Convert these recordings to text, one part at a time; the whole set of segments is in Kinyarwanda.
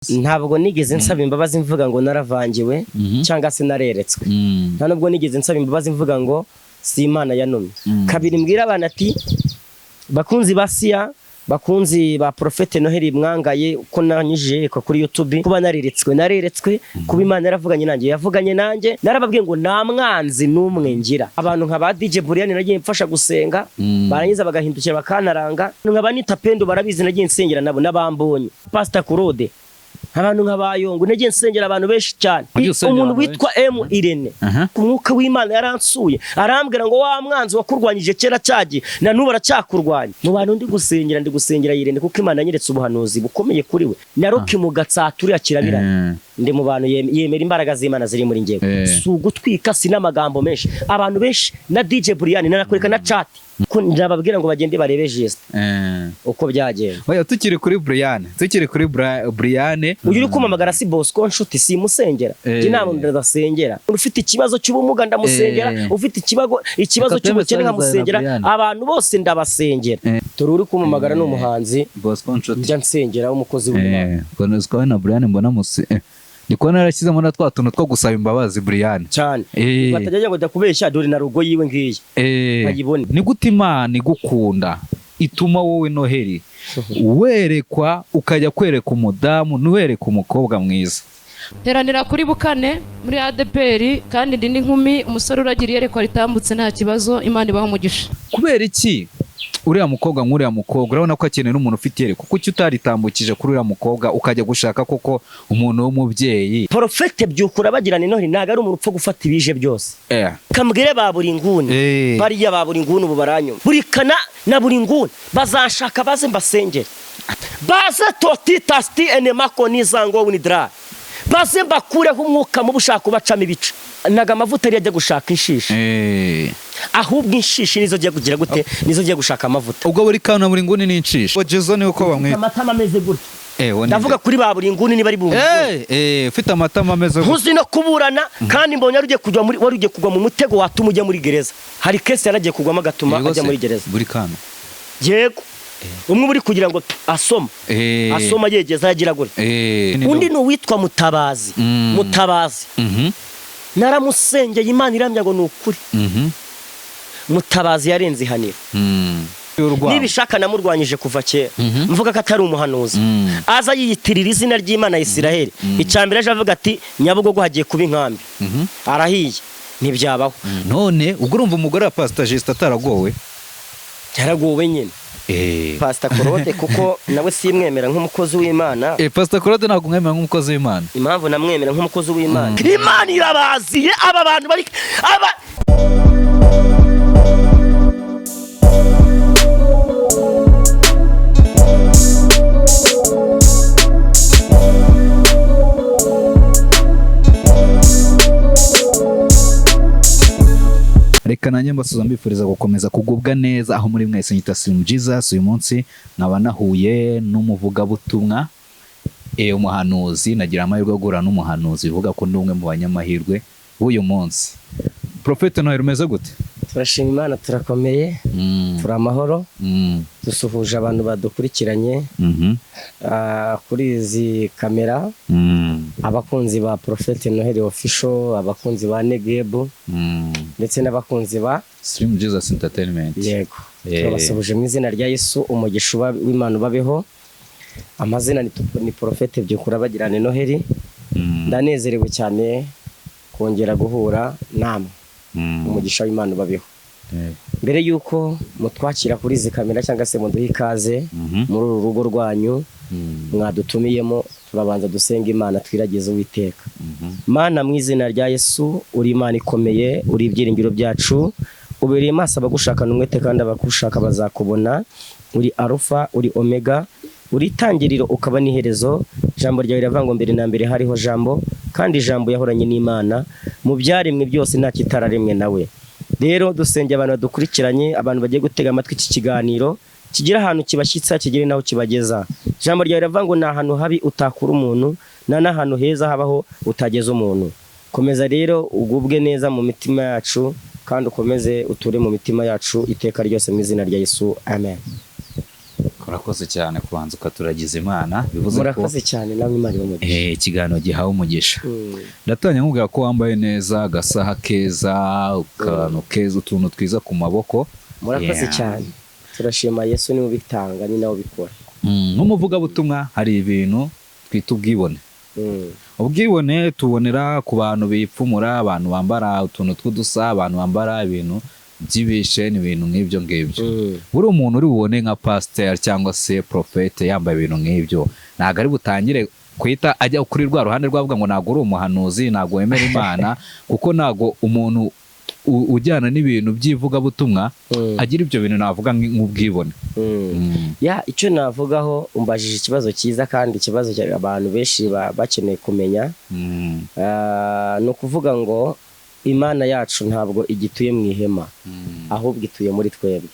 Ntabwo nigeze nsaba imbabazi mvuga ngo naravangiwe cyangwa se nareretswe. Nta nubwo nigeze nsaba imbabazi mvuga ngo si Imana yanumye. Kabiri, mbwira abana ati: "Bakunzi ba Siya, bakunzi ba Prophète Noheli, mwangaye ko nanyujije kuri YouTube kuba nareretswe, nareretswe kuba Imana yaravuganye nanjye, yavuganye nanjye." Narababwiye ngo nta mwanzi n'umwe ngira. Abantu nka ba DJ Brian nagiye mfasha gusenga, barangiza bagahindukira bakanaranga. Nka ba Nita Pendo barabizi, nagiye nsengera nabo n'abambonye. Pastor Claude, abantu nka Bayongo, nagiye nsengera abantu benshi cyane. Wagiye usengera Umuntu abantu? witwa M Irene, umwuka w'Imana yaransuye arambwira ngo wa mwanzi wakurwanyije kera cyagiye na n'ubu aracyakurwanya. Mu bantu ndi gusengera Irene, kuko Imana yanyeretse ubuhanuzi bukomeye kuri we na Roki mu Gatsaturi kirabiranye. Ndi mu bantu yemera imbaraga z'Imana ziri muri njyewe. Si ugutwika, si n'amagambo menshi. Abantu benshi na DJ Brian nanakwereka na chat ko ndababwira ngo bagende barebe geste uko byagenda. Oya, tukiri kuri Brian, tukiri kuri Brian. Uyu uri kumamagara si Bosco Nshuti, si musengera. Njye nta muntu ndasengera. Ufite ikibazo cy'ubumuga ndamusengera, ufite ikibazo Reka twemeze cy'ubukene na nkamusengera. Brian. Abantu bose ndabasengera. Dore uri kumamagara ni umuhanzi Bosco Nshuti njya nsengera w'umukozi w'Imana. Ubwo na Brian mbona musi ndi kubona yarashyizemo na twa tuntu two gusaba imbabazi Brian. Cyane. Batajya ngo ndakubeshya, dore na rugo yiwe ngiyi. Ayibone. Ni gute Imana igukunda ituma wowe Noheli werekwa, ukajya kwereka umudamu, ntiwereke umukobwa mwiza? Teranira kuri Bukane muri ADPR, kandi ndi n'inkumi, umusore uragira iyerekwa ritambutse, nta kibazo. Imana ibaha umugisha. Kubera iki uriya mukobwa, nk'uriya mukobwa urabona ko akeneye n'umuntu ufite iyerekwa, kuki utaritambukije kuri uriya mukobwa ukajya gushaka koko umuntu w'umubyeyi? Prophète Byukura bagirana Noheli ntabwo ari umuntu upfa gufata ibije byose. Kambwire ba buri nguni, bariya ba buri nguni ubu baranyuma, buri kana na buri nguni bazanshaka, baze mbasengere, baze totitasti enemako nizango winidra, baze mbakureho umwuka mubi ushaka kubacamo ibice. Ntago amavuta ariyo ajya gushaka inshishi, ahubwo inshishi nizo agiye kugira gute, nizo agiye gushaka amavuta. Ubwo buri kantu, buri nguni n'inshishi. Jezo ni uko bamwita. Amatama ameze gutya. Wo ni Ndavuga kuri ba buri nguni niba ari buri nguni. Ufite amatama ameze gutya. Ntuzi no kuburana, kandi mbonye wari ugiye kujya muri, wari ugiye kugwa mu mutego watuma ujya muri gereza. Hari case yaragiye kugwamo agatuma Yego ajya se, muri gereza. Buri kantu. Yego, umwe uba uri kugira ngo asoma, asoma yegeza yagira gutya. Undi ni uwitwa Mutabazi. Mutabazi, naramusengeye, Imana iramya ngo ni ukuri. Mutabazi yarenze ihaniro. Y'urwango. Nibishaka namurwanyije kuva kera, mvuga ko atari umuhanuzi. Aza yiyitirira izina ry'Imana ya Isiraheli. Icya mbere aje avuga ati Nyabugogo hagiye kuba inkambi, arahiye, ntibyabaho. None ubwo urumva umugore wa Pastor Justin ataragowe? Yaragowe nyine. Pastor Claude, kuko nawe simwemera nk'umukozi w'Imana. Pastor Claude ntabwo umwemera nk'umukozi w'Imana? Impamvu namwemera nk'umukozi w'Imana, Imana irabaziye aba bantu bari aba. Reka nanjye mbasuza, mbifuriza gukomeza kugubwa neza aho muri mwese. Nyita Slim Jesus. Uyu munsi nkaba nahuye n'umuvugabutumwa, umuhanuzi. Nagira amahirwe yo guhura n'umuhanuzi, bivuga ko ndi umwe mu banyamahirwe b'uyu munsi. Prophet Noel, umeze gute? Turashima Imana, turakomeye, turi amahoro. Dusuhuje abantu badukurikiranye kuri izi kamera, abakunzi ba Prophet Noheli Official, abakunzi ba Negebu, ndetse n'abakunzi ba Slim Jesus Entertainment. Yego. Turabasuhuje mu izina rya Yesu. Umugisha w'Imana ubabeho. Amazina ni Prophet Byukura bagirane Noheli. Ndanezerewe cyane kongera guhura namwe. Umugisha w'Imana ubabeho. Mbere y'uko mutwakira kuri izi kamera cyangwa se muduhe ikaze muri uru rugo rwanyu mwadutumiyemo, turabanza dusenga Imana, twiragize Uwiteka. Mana, mu izina rya Yesu, uri Imana ikomeye, uri ibyiringiro byacu, ubereye maso abagushakana umwete, kandi abagushaka bazakubona. Uri Arufa, uri Omega, uri itangiriro ukaba n'iherezo. Ijambo ryawe riravuga ngo mbere na mbere hariho Jambo, kandi Jambo yahoranye n'Imana. Mu byaremwe byose nta kitararemwe nawe. Rero dusengeye abantu badukurikiranye, abantu bagiye gutega amatwi iki kiganiro, kigira ahantu kibashyitsa, kigere n'aho kibageza. Ijambo ryawe riravuga ngo ni ahantu habi utakura umuntu, nta n'ahantu heza habaho utageza umuntu. Komeza rero ugubwe neza mu mitima yacu, kandi ukomeze uture mu mitima yacu iteka ryose, mu izina rya Yesu, amen. Urakoze cyane kubanza ukaturagiza Imana, bivuze ko Murakoze cyane namwe, Imana ibahe umugisha. Ikiganiro gihawe umugisha. Ndatangira nkubwira ko wambaye neza, agasaha keza, akantu keza, utuntu twiza ku maboko. Murakoze cyane, turashima Yesu, niwe ubitanga, ni nawe ubikora. Nk'umuvugabutumwa hari ibintu twita ubwibone. Ubwibone tubonera ku bantu bipfumura, abantu bambara utuntu tw'udusa, abantu bambara ibintu by'ibisheni, ibintu nk'ibyo ngibyo. Buri umuntu uri bubone nka pasiteri cyangwa se porofete yambaye ibintu nk'ibyo, ntabwo ari butangire guhita ajya kuri rwa ruhande rwavuga ngo ntabwo uri umuhanuzi, ntabwo wemera Imana, kuko ntabwo umuntu ujyana n'ibintu by'ivugabutumwa agira ibyo bintu navuga nk'ubwibone. Ya, icyo navugaho, umbajije ikibazo cyiza kandi ikibazo abantu benshi bakeneye kumenya. Ni ukuvuga ngo Imana yacu ntabwo igituye mu ihema, ahubwo ituye muri twebwe.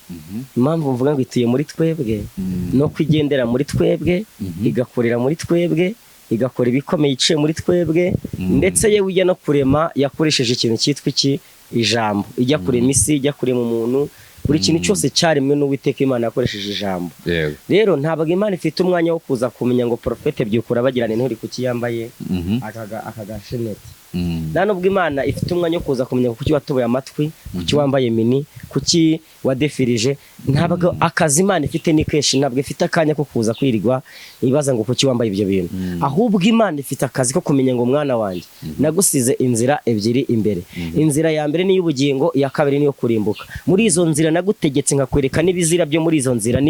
Impamvu mvuga ngo ituye muri twebwe, no kugendera muri twebwe, igakorera muri twebwe, igakora ibikomeye iciye muri twebwe. Ndetse yewe ijya no kurema yakoresheje ikintu cyitwa iki? Ijambo. Ijya kurema isi, ijya kurema umuntu, buri kintu cyose cyaremwe n'Uwiteka Imana yakoresheje ijambo. Rero ntabwo Imana ifite umwanya wo kuza kumenya ngo porofete Byukura bagirana inturi kuki yambaye aka gasheneti. Nta nubwo Imana ifite umwanya wo kuza kumenya kuki watoboye amatwi, kuki wambaye mini, kuki wadefirije. Ntabwo akazi Imana ifite ni kenshi, ntabwo ifite akanya ko kuza kwirirwa ibaza ngo kuki wambaye ibyo bintu. Ahubwo Imana ifite akazi ko kumenya ngo mwana wanjye, nagusize inzira ebyiri imbere. Inzira ya mbere ni iy'ubugingo, iya kabiri ni iyo kurimbuka. Muri izo nzira nagutegetse nkakwereka n'ibizira byo muri izo nzira,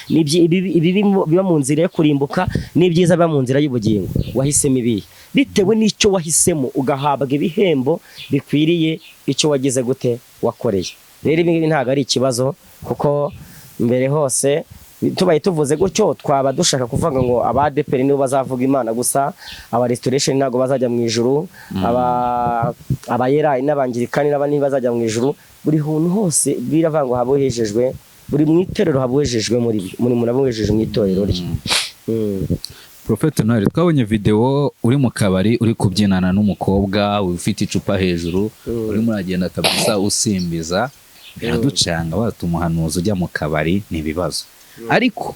ibibi biba mu nzira yo kurimbuka n'ibyiza biba mu nzira y'ubugingo. Wahisemo ibihe? Bitewe n'icyo wahisemo ugahabwa ibihembo bikwiriye icyo wagize gute, wakoreye. Rero ibi ngibi ntabwo ari ikibazo, kuko mbere hose tubaye tuvuze gutyo twaba dushaka kuvuga ngo abadeperi nibo bazavuga Imana gusa, aba restoration ntabwo bazajya mu ijuru, aba abayerayi n'abangirikani n'abandi ntibazajya mu ijuru. Buri hantu hose biravuga ngo habohejejwe, buri mu itorero habohejejwe, muri muntu abohejejwe mu itorero rye. Prophet Noel, twabonye video uri mu kabari uri kubyinana n'umukobwa ufite icupa hejuru, urimo uragenda kabisa usimbiza, biraducanga. Wata umuhanuzi ujya mu kabari ni ibibazo, ariko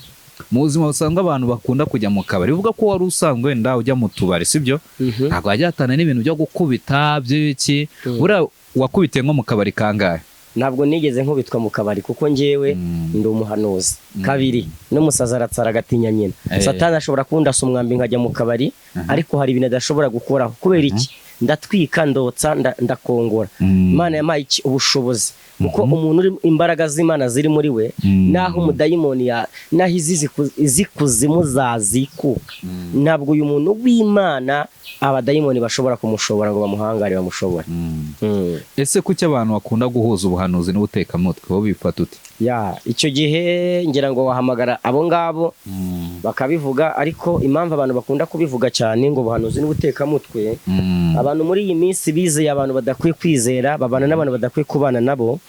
mu buzima busanzwe abantu bakunda kujya mu kabari, bivuga ko wari usanzwe wenda ujya mu tubari, sibyo? Ntabwo wajya hatana n'ibintu byo gukubita by'ibiki. Buriya wakubitiye nko mu kabari kangahe? Ntabwo nigeze nkubitwa mu kabari, kuko njyewe ndi umuhanuzi. Kabiri, n'umusazi aratsara agatinya nyina. Satani ashobora kundasa umwambi nkajya mu kabari, ariko hari ibintu adashobora gukoraho. Kubera iki? Ndatwika, ndotsa, ndakongora. Imana yampaye iki? Ubushobozi, kuko umuntu uri imbaraga z'Imana ziri muri we, naho umudayimoni naho izikuzimu zazikuka, ntabwo uyu muntu w'Imana abadayimoni bashobora kumushobora ngo bamuhangare, bamushobore. Ese kuki abantu bakunda guhuza ubuhanuzi n'ubutekamutwe? Wowe bifata ute? Ya, icyo gihe ngira ngo wahamagara abo ngabo bakabivuga. Ariko impamvu abantu bakunda kubivuga cyane ngo ubuhanuzi n'ubutekamutwe, abantu muri iyi minsi bizeye abantu badakwiye kwizera, babana n'abantu badakwiye kubana nabo.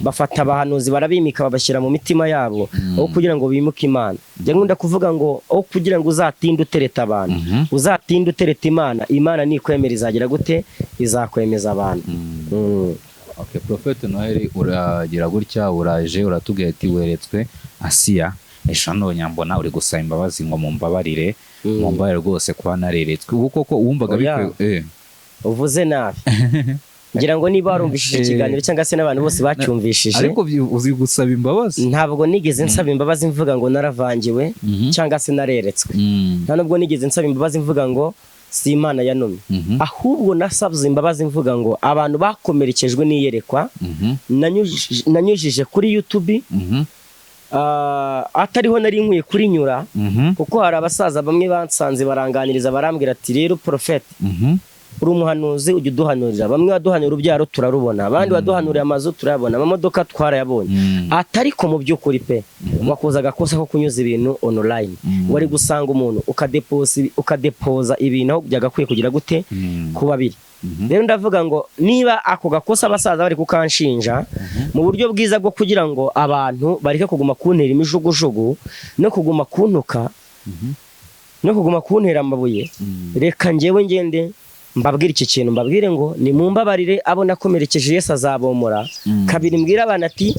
Bafata abahanuzi barabimika, babashyira mu mitima yabo aho kugira ngo bimuke Imana. Njya nkunda kuvuga ngo aho kugira ngo uzatinde utereta abantu, uzatinde utereta Imana. Imana nikwemera izagira gute? Izakwemeza abantu. Okay, Prophet Noel, uragira gutya, uraje uratubwira ati weretswe Asiya ejo, none mbona uri gusaba imbabazi ngo mumbabarire, mumbabarire rwose kuba nareretswe. Ubu koko wumvaga Oya. bikwiye? Uvuze nabi. Ngira ngo niba warumvishije ikiganiro cyangwa se n'abantu bose bacyumvishije, Ariko uzi gusaba imbabazi. Ntabwo nigeze nsaba imbabazi mvuga ngo naravangiwe cyangwa se nareretswe. Nta nubwo nigeze nsaba imbabazi mvuga ngo si Imana yanumye. Ahubwo nasabye imbabazi mvuga ngo abantu bakomerekejwe n'iyerekwa nanyujije kuri YouTube, atariho nari nkwiye kurinyura, kuko hari abasaza bamwe bansanze baranganiriza, barambwira ati: "Rero porofeti, uri umuhanuzi, ujya uduhanurira. Bamwe baduhanura urubyaro turarubona, abandi baduhanurira amazu turayabona, amamodoka twarayabonye." Atariko mu by'ukuri pe, wakoze agakosa ko kunyuza ibintu online. Wari gusanga umuntu ukadepoza ibintu aho byagakwiye kugira gute, kuba biri. Rero ndavuga ngo niba ako gakosa abasaza bari kukanshinja, mu buryo bwiza bwo kugira ngo abantu bareke kuguma kuntera imijugujugu no kuguma kuntuka no kuguma kuntera amabuye, reka njyewe ngende mbabwire iki kintu, mbabwire ngo nimumbabarire abo nakomerekeje, Yesu azabomora. Kabiri, mbwire abana ati: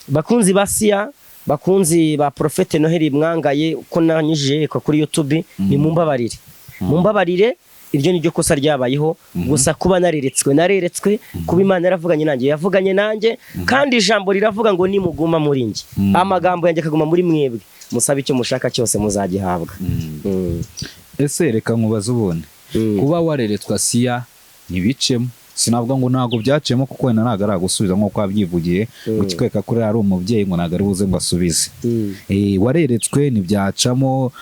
"Bakunzi ba Siya." Bakunzi ba Prophète Noheli, mwangaye ko nanyujije yerekwa kuri YouTube, ni mumbabarire, mumbabarire, iryo ni ryo kosa ryabayeho. Gusa kuba nareretswe, nareretswe. Kuba Imana yaravuganye nanjye, yavuganye nanjye. Kandi ijambo riravuga ngo nimuguma muri njye, amagambo yanjye akaguma muri mwebwe, musabe icyo mushaka cyose muzagihabwa. Ese reka nkubaze ubundi, kuba wareretswe Asiya ntibicemo, sinavuga ngo ntabwo byacemo, kuko wenda ntabwo aragusubiza nk'uko wabyivugiye, ngo kikwereka ko uriya ari umubyeyi, ngo ntabwo ari buze ngo asubize. Wareretswe ntibyacamo,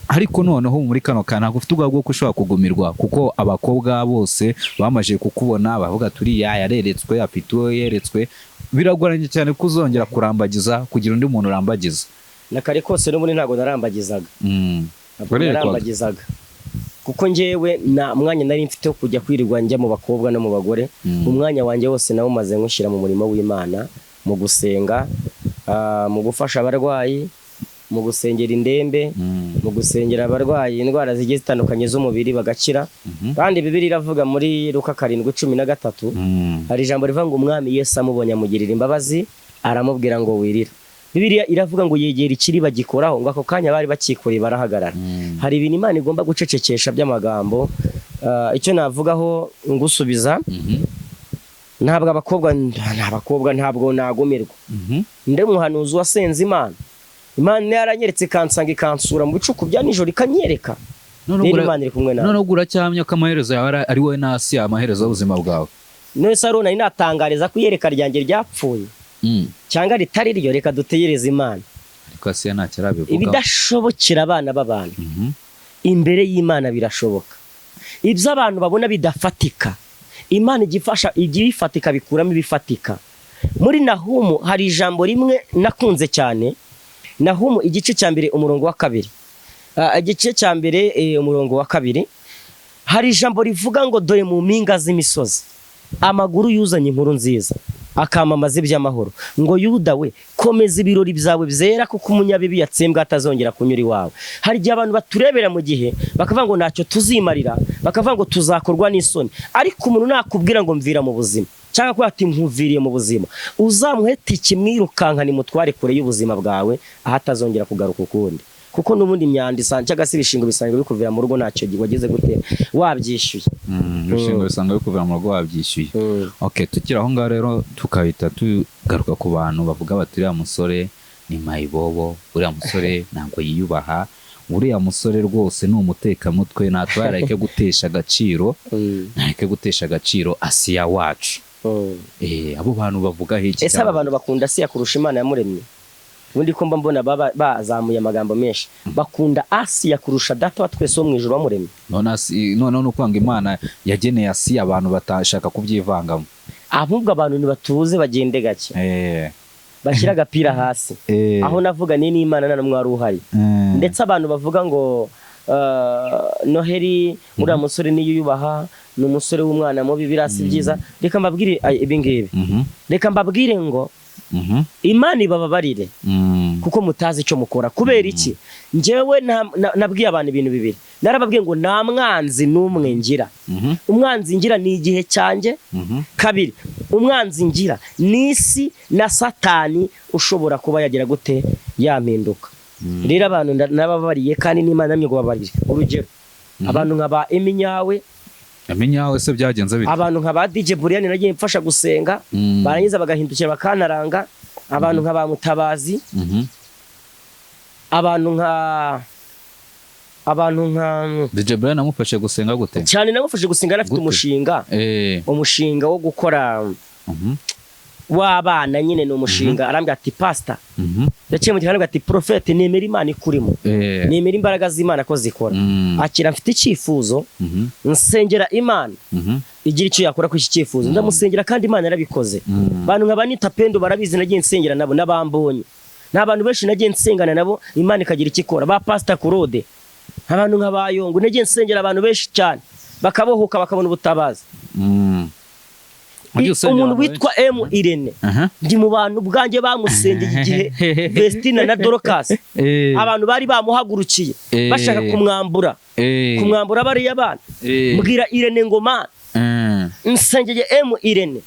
ariko noneho muri kano kantu ntabwo ufite ubwoba bw'uko ushobora kugumirwa, kuko abakobwa bose bamaze kukubona bavuga turiya yareretswe, afite uwo yeretswe. Biragoranye cyane ko uzongera kurambagiza, kugira undi muntu urambagiza. Na kare kose n'ubundi ntabwo narambagizaga. Ntabwo Warerekwaga. narambagizaga, kuko njyewe nta mwanya nari mfite wo kujya kwirirwa njya mu bakobwa no mu bagore. Umwanya wanjye wose nawumaze nywushyira mu murimo w'Imana, mu gusenga, mu gufasha abarwayi, mu gusengera indembe, mu gusengera abarwayi indwara zigiye zitandukanye z'umubiri bagakira. Kandi Bibiliya iravuga muri Luka 7:13, hari ijambo rivuga ngo Umwami Yesu amubonye amugirira imbabazi, aramubwira ngo wirira. Bibiliya iravuga ngo yegera ikiriba gikoraho, ngo ako kanya bari bakikoreye barahagarara. Hari ibintu Imana igomba gucecekesha by'amagambo. Icyo navugaho ngusubiza, ntabwo abakobwa, nta bakobwa, ntabwo nagumirwa. Ndi umuhanuzi wasenze Imana, Imana yaranyeretse, ikansanga, ikansura mu bicuku bya nijoro, ikanyereka. None Rero Imana iri kumwe nawe. None ubwo uracyahamya ko amaherezo yawe ari wowe na Asiya, amaherezo y'ubuzima bwawe? None se Aroni, nari natangariza ko iyereka ryanjye ryapfuye cyangwa ritari ryo? Reka dutegereze Imana. Ariko Asiya ntacyo arabivugaho. Ibidashobokera abana b'abantu, imbere y'Imana birashoboka. Ibyo abantu babona bidafatika, Imana ijya ifasha, ijya ibifatika bikuramo ibifatika. Muri Nahumu hari ijambo rimwe nakunze cyane. Nahumu igice cya mbere umurongo wa kabiri. Igice cya mbere, umurongo wa kabiri, hari ijambo rivuga ngo dore mu mpinga z'imisozi amaguru yuzanye inkuru nziza, akamamaza iby'amahoro, ngo Yuda we, komeza ibirori byawe byera, kuko umunyabibi yatsembwe, atazongera kunyura iwawe. Hari igihe abantu baturebera mu gihe bakavuga ngo ntacyo tuzimarira, bakavuga ngo tuzakorwa n'isoni. Ariko umuntu nakubwira ngo mvira mu buzima, cyangwa kuba ati nkuviriye mu buzima, uzamuhe tiki, mwirukankane, mutware kure y'ubuzima bwawe aho atazongera kugaruka ukundi, kuko n'ubundi imyanda isanzwe cyangwa se ibishingo bisanzwe bikuvira mu rugo, ntacyo wagize gute wabyishyuye. Ibishingo bisanzwe bikuvira mu rugo wabyishyuye. Okay, tukiri aho ngaho rero, tukahita tugaruka ku bantu bavuga bati uriya musore ni mayibobo, uriya musore ntabwo yiyubaha, uriya musore rwose ni umutekamutwe, natwe yareke gutesha agaciro, ntareke gutesha agaciro Asiya wacu. Abo bantu bavuga iki? Ese aba bantu bakunda Asiya kurusha Imana yamuremye? Ubundi ko mba mbona baba bazamuye amagambo menshi, bakunda Asiya kurusha Data wa twese wo mu ijuru wamuremye? Noneho ni ukwanga Imana yageneye Asiya, abantu batashaka kubyivangamo. Ahubwo abantu ntibatuze, bagende gake, bashyire agapira hasi. Aho navuga ni n'Imana nta n'umwe wari uhari. Ndetse abantu bavuga ngo Noheli, uriya musore niyuyubaha, ni umusore w'umwana mubi, birasi byiza, reka mbabwire ibi ngibi. Reka mbabwire ngo Imana ibababarire, kuko mutazi icyo mukora. Kubera iki? Njyewe nabwiye abantu ibintu bibiri. Narababwiye ngo nta mwanzi n'umwe ngira. Umwanzi ngira ni igihe cyanjye. Kabiri, umwanzi ngira ni isi na Satani ushobora kuba yagira gute, yampinduka. Rero abantu nababariye, kandi n'Imana namwe ngo babarire. Urugero, abantu nka ba Eminyawe. Amenyawe se byagenze bite? Abantu nka ba DJ Brian nagiye mfasha gusenga, barangiza bagahindukira bakanaranga. Abantu nka ba Mutabazi, abantu nka DJ Brian amufashe gusenga gute? Cyane, namufashe gusenga, afite Gute? umushinga, umushinga wo gukora w'abana nyine, ni umushinga. Arambwira ati pastor, yaciye mu gihe arambwira ati prophète, nemera Imana ikurimo, nemera imbaraga z'Imana ko zikora, akira, mfite icyifuzo, nsengera Imana igira icyo yakora kuri iki cyifuzo. Ndamusengera kandi Imana yarabikoze. Abantu nka Banita Pendo barabizi, nagiye nsengera nabo n'abambonye. Ni abantu benshi nagiye nsengana nabo, Imana ikagira icyo ikora. Ba Pastor Claude, abantu nka ba Yongo, nagiye nsengera abantu benshi cyane bakabohoka, bakabona ubutabazi. Wagiye usengera Umuntu abantu witwa M Irene, ndi mu bantu ubwanjye bamusengeye igihe Vestina na Dorcas, abantu bari bamuhagurukiye bashaka kumwambura, kumwambura bariya bana. Mbwira Irene ngo mana, nsengeye M Irene,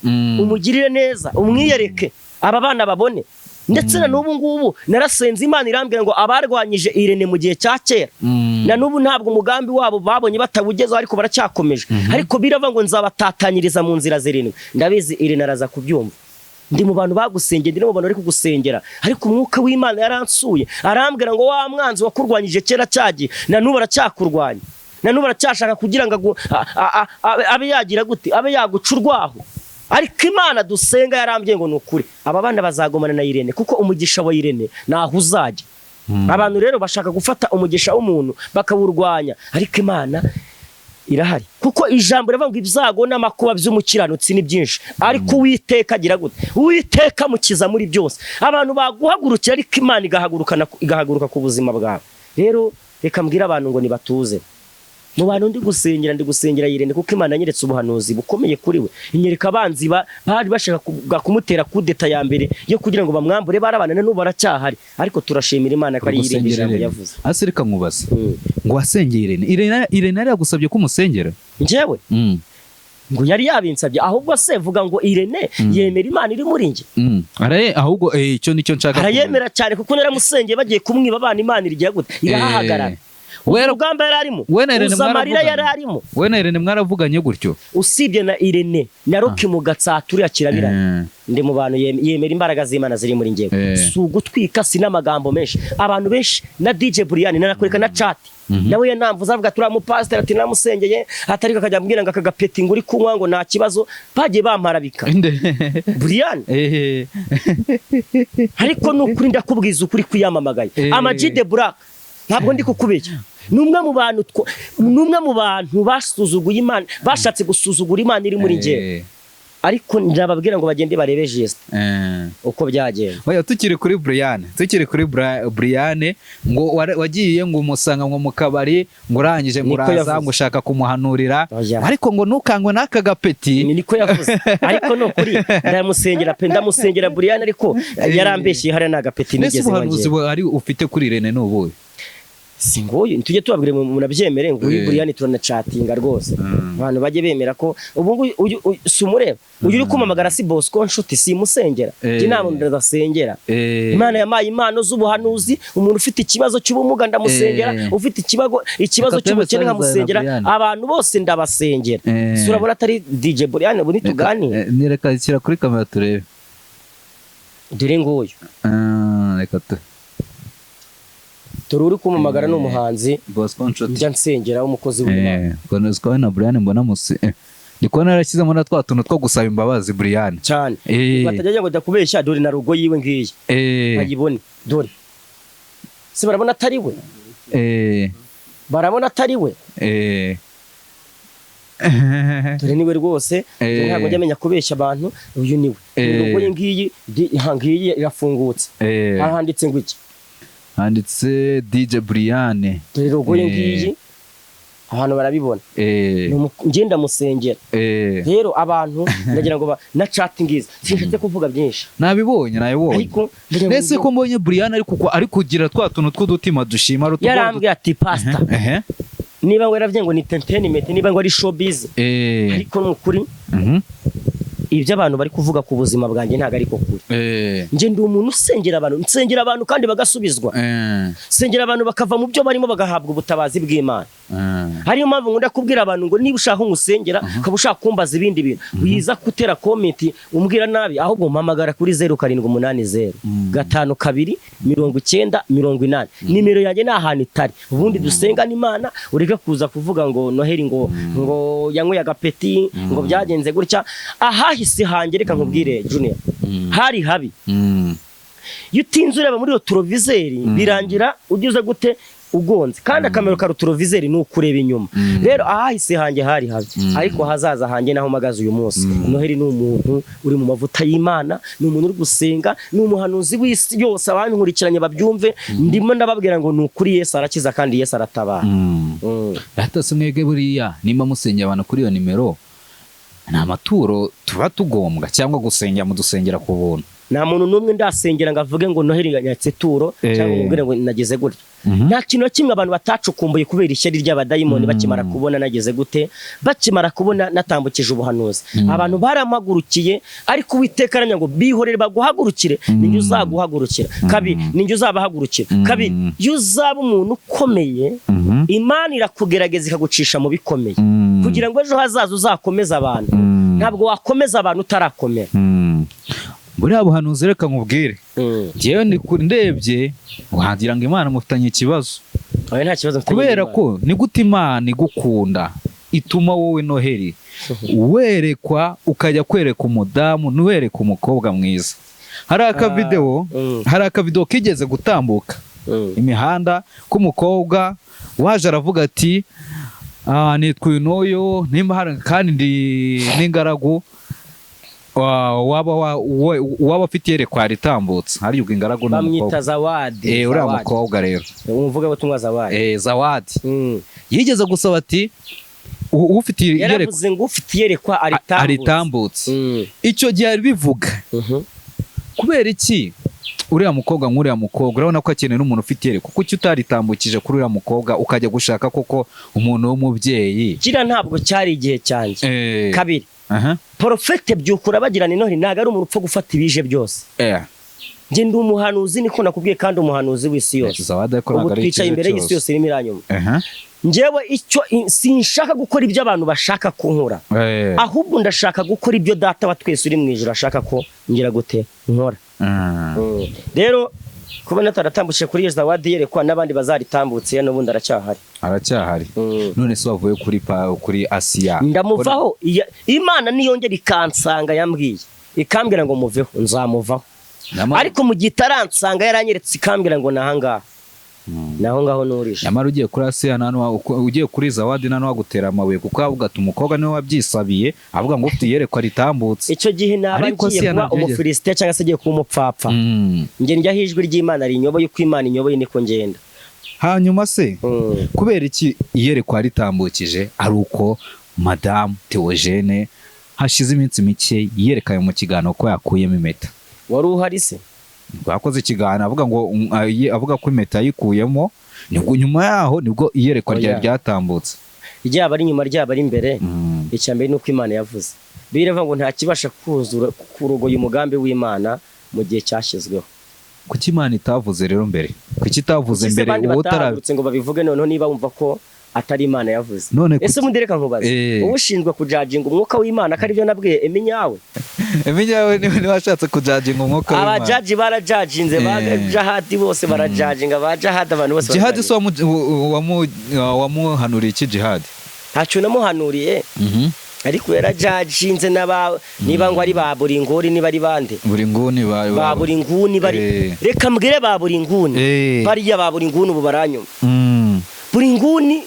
umugirire neza, umwiyereke, aba bana babone. Ndetse na n'ubu ngubu narasenze Imana irambwira ngo abarwanyije Irene mu gihe cya kera, na n'ubu ntabwo umugambi wabo babonye batawugezeho, ariko baracyakomeje. Ariko birava ngo nzabatatanyiriza mu nzira zirindwi. Ndabizi Irene araza kubyumva. Ndi mu bantu bagusengera, ndi no mu bantu bari kugusengera, ariko umwuka w'Imana yaransuye arambwira ngo wa mwanzi wakurwanyije kera cyagiye, na n'ubu aracyakurwanya, na n'ubu aracyashaka kugira ngo abe yagira gute, abe yaguca urwaho. Ariko Imana dusenga yarambwiye ngo ni ukuri aba bana bazagumana na Irene, kuko umugisha wa Irene ntaho uzajya. Abantu rero bashaka gufata umugisha w'umuntu bakawurwanya, ariko Imana irahari, kuko ijambo rivuga ngo ibyago n'amakuba by'umukiranutsi ni byinshi, ariko Uwiteka agira gute? Uwiteka amukiza muri byose. Abantu baguhagurukira, ariko Imana igahaguruka ku buzima bwawe. Rero reka mbwire abantu ngo nibatuze. Mu bantu ndi gusengera, ndi gusengera Irene, kuko Imana yanyeretse ubuhanuzi bukomeye kuri we, inyereka abanzi bari bashaka kumutera kudeta ya mbere yo kugira ngo bamwambure. Barabana, n'ubu baracyahari, ariko turashimira Imana ko ari yirinda ijambo yavuze. Ase reka nkubaze, ngo wasengeye Irene, Irene yari yagusabye ko umusengera? Njyewe ngo yari yabinsabye. Ahubwo se vuga ngo Irene yemera Imana iri muri njye. Ahubwo icyo nicyo nshaka kumenya. Arayemera cyane, kuko naramusengeye bagiye kumwiba abana, Imana irigira gute? Irahahagarara. Urugamba yari arimo, We na Irene uza amarira mwaravuganye? yari arimo. We na Irene mwaravuganye gutyo? Usibye na Irene, na Roki mu Gatsaturiya kirabiranye. Ndi mu bantu yemera imbaraga z'Imana ziri muri njyewe. Si ugutwika, si n'amagambo menshi. Abantu benshi na DJ Brian nanakwereka na chat, nawe yanamvuze avuga turiya mupasiteri, ati namusengeye, atariko akajya ambwira ngo aka gapeti ngo uri kunywa ngo nta kibazo. Bagiye bamparabika. Inde? Brian. Ariko ni ukuri, ndakubwiza ukuri kwiyamamagaye. Ama G The Black, ntabwo ndi kukubeshya, ni umwe mu bantu ni umwe mu bantu basuzuguye Imana, bashatse gusuzugura Imana iri muri njyewe. Ariko ndababwira ngo bagende barebe geste uko byagenze. Oya, tukiri kuri Brian, tukiri kuri Brian, ngo wagiye ngo umusanga ngo mu kabari, ngo urangije ngo Niko uraza yavuze. ngo ushaka kumuhanurira, Oya. ariko ngo ntukangwe n'aka gapeti. Niko yavuze, ariko ni ukuri ndamusengera pe, ndamusengera Brian, ariko yarambeshye, hariya ni agapeti Mbese nigeze ubuhanuzi wongera. buhari ufite kuri Irene ni ubuhe? Si nguyu, tujye tubabwire munabyemere ngo uyu Brian turanacatinga rwose. Abantu bajye bemera ko ubu nguyu uyu si umureba, uyu uri kumamagara si Bosco Nshuti, si musengera. Njye nta muntu ndasengera. Imana yampaye impano z'ubuhanuzi. Umuntu ufite ikibazo cy'ubumuga ndamusengera, ufite ikibazo Reka turebe cy'ubukene message za nkamusengera. Brian. Abantu bose ndabasengera. Si urabona atari DJ Brian ubu ntituganire? Reka shyira kuri kamera turebe. Dore nguyu. Ah, reka tu Dore uri kumamagara ni umuhanzi Bosco Nshuti. njya nsengera, w'umukozi w'Imana. Ubwo na Brian mbona musi ndi kubona yarashyizemo na twa tuntu two gusaba imbabazi Brian. Cyane, batajya ngo ndakubeshya. Dore na rugo yiwe ngiyi, ayibone. Dore se barabona atari we? Barabona atari we? Dore niwe rwose. Dore ntabwo njya amenya kubeshya abantu. Uyu niwe. Dore rugo ye ngiyi, aha ngiyi irafungutse. Aha handitse ngo iki? Handitse DJ Brian. Dore rogo ye ngiyi, abantu barabibona. Njye ndamusengera. Rero abantu ndagira ngo na chat ngizi, sinshatse kuvuga byinshi. Nabibonye, nabibonye. Ariko ndagira ngo Mbese ko mbonye Brian ari kugira twa tuntu tw'udutima dushima yarambwiye ati pastor, niba ngo yaravuze ngo ni entertainment, niba ngo ari showbiz, ariko ni ukuri ibyo abantu bari kuvuga ku buzima bwanjye ntabwo ariko kuri. Njye ndi umuntu usengera abantu, nsengera abantu kandi bagasubizwa, nsengera abantu bakava mu byo barimo, bagahabwa ubutabazi bw'Imana. Ariyo mpamvu nkunda kubwira abantu ngo niba ushaka nkusengera, ukaba ushaka kumbaza ibindi bintu, wiza gutera comment umbwira nabi, ahubwo mpamagara kuri 0780 52 90 80. Nimero yanjye ni ahantu itari. Ubundi dusengana Imana, ureke kuza kuvuga ngo Noheli ngo yanyweye agapeti, ngo byagenze gutya. Ahahise hanjye, reka nkubwire Junior, hari habi. Iyo utinze ureba muri iyo rétroviseur, birangira ugize gute? Ugonze. Kandi akamaro ka rétroviseur ni ukureba inyuma. Rero ahahise hanjye hari habi, ariko hazaza hanjye naho mpagaze uyu munsi. Noheli ni umuntu uri mu mavuta y'Imana, ni umuntu uri gusenga, ni umuhanuzi w'isi yose. Abankurikiranye babyumve, ndimo ndababwira ngo ni ukuri Yesu arakiza kandi Yesu aratabara. Rata se mwebwe buriya nimba musengera abantu kuri iyo nimero, ni amaturo tuba tugombwa cyangwa gusengera mudusengera ku buntu? Nta muntu n'umwe ndasengera ngo avuge ngo Noheli yanyatse ituro cyangwa ngo mubwire ngo nageze gutya. Nta kintu na kimwe abantu batacukumbuye kubera ishyari ry'abadayimoni bakimara kubona nageze gute, bakimara kubona natambukije ubuhanuzi. Abantu barampagurukiye, ariko Uwiteka aramya ngo bihorere baguhagurukire, ninjye uzaguhagurukira. Kabiri, ninjye uzabahagurukira. Kabiri, iyo uzaba umuntu ukomeye, Imana irakugerageza ikagucisha mu bikomeye kugira ngo ejo hazaza uzakomeze abantu. Ntabwo wakomeza abantu utarakomera. Buriya buhanuzi, reka nkubwire, njyewe ndebye wagira ngo Imana mufitanye ikibazo. Oya, nta kibazo mfitanye Kubera n'Imana. ko ni gute Imana igukunda ituma wowe Noheli werekwa, ukajya kwereka umudamu, ntiwereke umukobwa mwiza? Hari akavidewo, hari akavidewo kigeze gutambuka imihanda k'umukobwa waje aravuga ati: "Ah, nitwa uyu n'uyu, nimba hari kandi ndi n'ingaragu, waba afite iyerekwa ritambutse." Hari ubwo ingaragu ni Bamwita umukobwa. Zawadi. Uriya Zawadi. mukobwa rero. Umuvugabutumwa Zawadi. Zawadi yigeze gusaba ati: "Ufite iyerekwa Yaravuze ngo ufite iyerekwa aritambutse." Aritambutse. Icyo gihe ari bivuga kubera iki uriya mukobwa, nk'uriya mukobwa urabona ko akeneye n'umuntu ufite iyerekwa, kuki utaritambukije kuri uriya mukobwa ukajya gushaka koko umuntu w'umubyeyi? Kiriya ntabwo cyari igihe cyanjye. Kabiri, Porofete Byukura bagirana Noheli ntabwo ari umuntu upfa gufata ibije byose. Njye ndi umuhanuzi, niko nakubwiye, kandi umuhanuzi w'isi yose. Zawadi ariko Ubu ntabwo ari twicaye ikibazo imbere y'isi cyose. yose irimo iranyuma. Njyewe icyo sinshaka gukora ibyo abantu bashaka kunkora, ahubwo ndashaka gukora ibyo Data wa twese uri mu ijuru ashaka ko ngira gute nkora. Rero kuba nataratambukije kuri iyo Zawadi yerekwa, n'abandi bazaritambutse, n'ubundi aracyahari. Aracyahari. None se wavuye kuri Asiya? Ndamuvaho. Imana niyongera ikansanga yambwiye, ikambwira ngo muveho, nzamuvaho. Ariko mu gihe itaransanga yaranyeretse ikambwira ngo nahangaha, naho ngaho nurije. Nyamara ugiye kuri Asiya nta ugiye kuri Zawadi nta n'uwagutera amabuye, kuko avuga ati umukobwa niwe wabyisabiye, avuga ngo ufite iyerekwa ritambutse. Icyo gihe naba Ariko ngiye Asiya kuba ntabyo yigeze- umufilisitiya cyangwa se agiye kuba umupfapfa. Njye njyaho ijwi ry'Imana rinyoboye, uko Imana inyoboye niko ngenda. Hanyuma se kubera iki iyerekwa ritambukije ari uko Madamu Theogene hashize iminsi mike yerekanye mu kiganiro ko yakuyemo impeta? Wari uhari se? Bakoze ikiganiro avuga ngo avuga ko impeta yayikuyemo, nibwo nyuma yaho nibwo iyerekwa Oya. ryari ryatambutse. Ryaba ari inyuma, ryaba ari imbere, icya mbere ni uko Imana yavuze. Biravuga ngo nta kibasha kuzura kurogoya umugambi w'Imana mu gihe cyashyizweho. Kuki Imana itavuze rero mbere? Kuki itavuze Kuki se mbere abandi uwo utara batahagurutse ngo babivuge noneho, niba wumva ko atari Imana yavuze? None Ese ubundi reka nkubaze, wowe ushinzwe kujajinga umwuka w'Imana ko aribyo nabwiye Eminyawe? Eminyawe niwe washatse kujajinga umwuka w'Imana. Abajaji barajajinze, ba jahadi bose barajajinga, ba jahadi, abantu bose Jihadi se barajajinga. wamuhanuriye iki Jihadi? Ntacyo namuhanuriye, ariko yarajajinze n'aba niba ngo ari ba buri nguni, niba ari bande. Buri nguni Ba buri nguni bari reka mbwire ba buri nguni, bariya ba buri nguni ubu baranyuma. Buri nguni,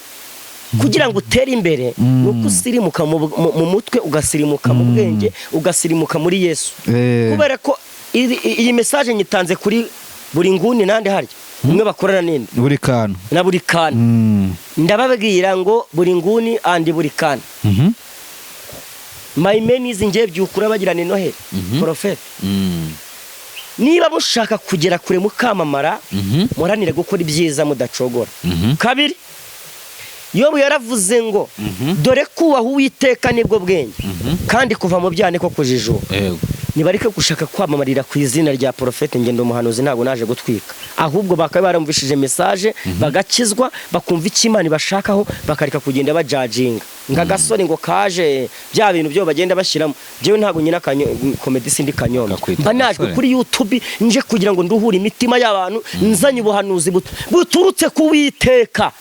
kugira ngo utere imbere ni uko usirimuka mu mutwe, ugasirimuka mu bwenge, ugasirimuka muri Yesu. Kubera ko iyi message nyitanze kuri buri nguni nande harya umwe bakorana n'indi Buri kantu. Na buri kantu. Ndababwira ngo buri nguni and buri kantu, my name is ngiye Byukura bagirana Noheli Prophet. Niba mushaka kugera kure mukamamara, muharanire gukora ibyiza mudacogora. Kabiri, Yobu yaravuze ngo dore kubaha Uwiteka nibwo bwenge, kandi kuva mu byaha niko kujijuka. Nibareke gushaka kwamamarira ku izina rya porofete. Ngendo umuhanuzi, ntabwo naje gutwika, ahubwo bakaba baramvishije message bagakizwa, bakumva icyo Imana ibashakaho, bakareka kugenda bajajinga ngo agasore ngo kaje bya bintu byo bagenda bashyiramo. Njyewe ntabwo nyina comedy, sindi kanyombya. Akakwita Mba najwe agasore. kuri YouTube nje kugira ngo nduhure imitima y'abantu, nzanye ubuhanuzi buturutse ku Witeka.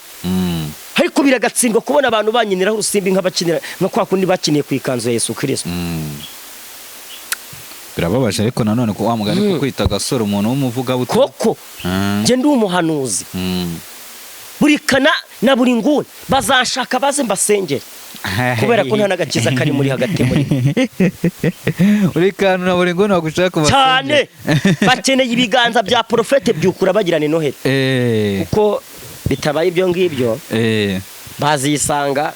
Ariko biragatsindwa kubona abantu banyiniraho urusimbi nk'abakinira nka kwa kundi bakiniye ku ikanzu ya Yesu Kirisito. Birababaje ariko nanone ko wa mugani kukwita agasore umuntu w'umuvugabutumwa. Koko njye ndi umuhanuzi. Buri kana na buri nguni bazanshaka baze mbasengere, kubera ko nta n'agakiza kari muri hagati muri bo. Buri kantu na buri nguni bagushaka Cyane, bakeneye ibiganza bya Porofete Byukura bagirana Noheli, kuko bitabaye ibyo ngibyo bazisanga.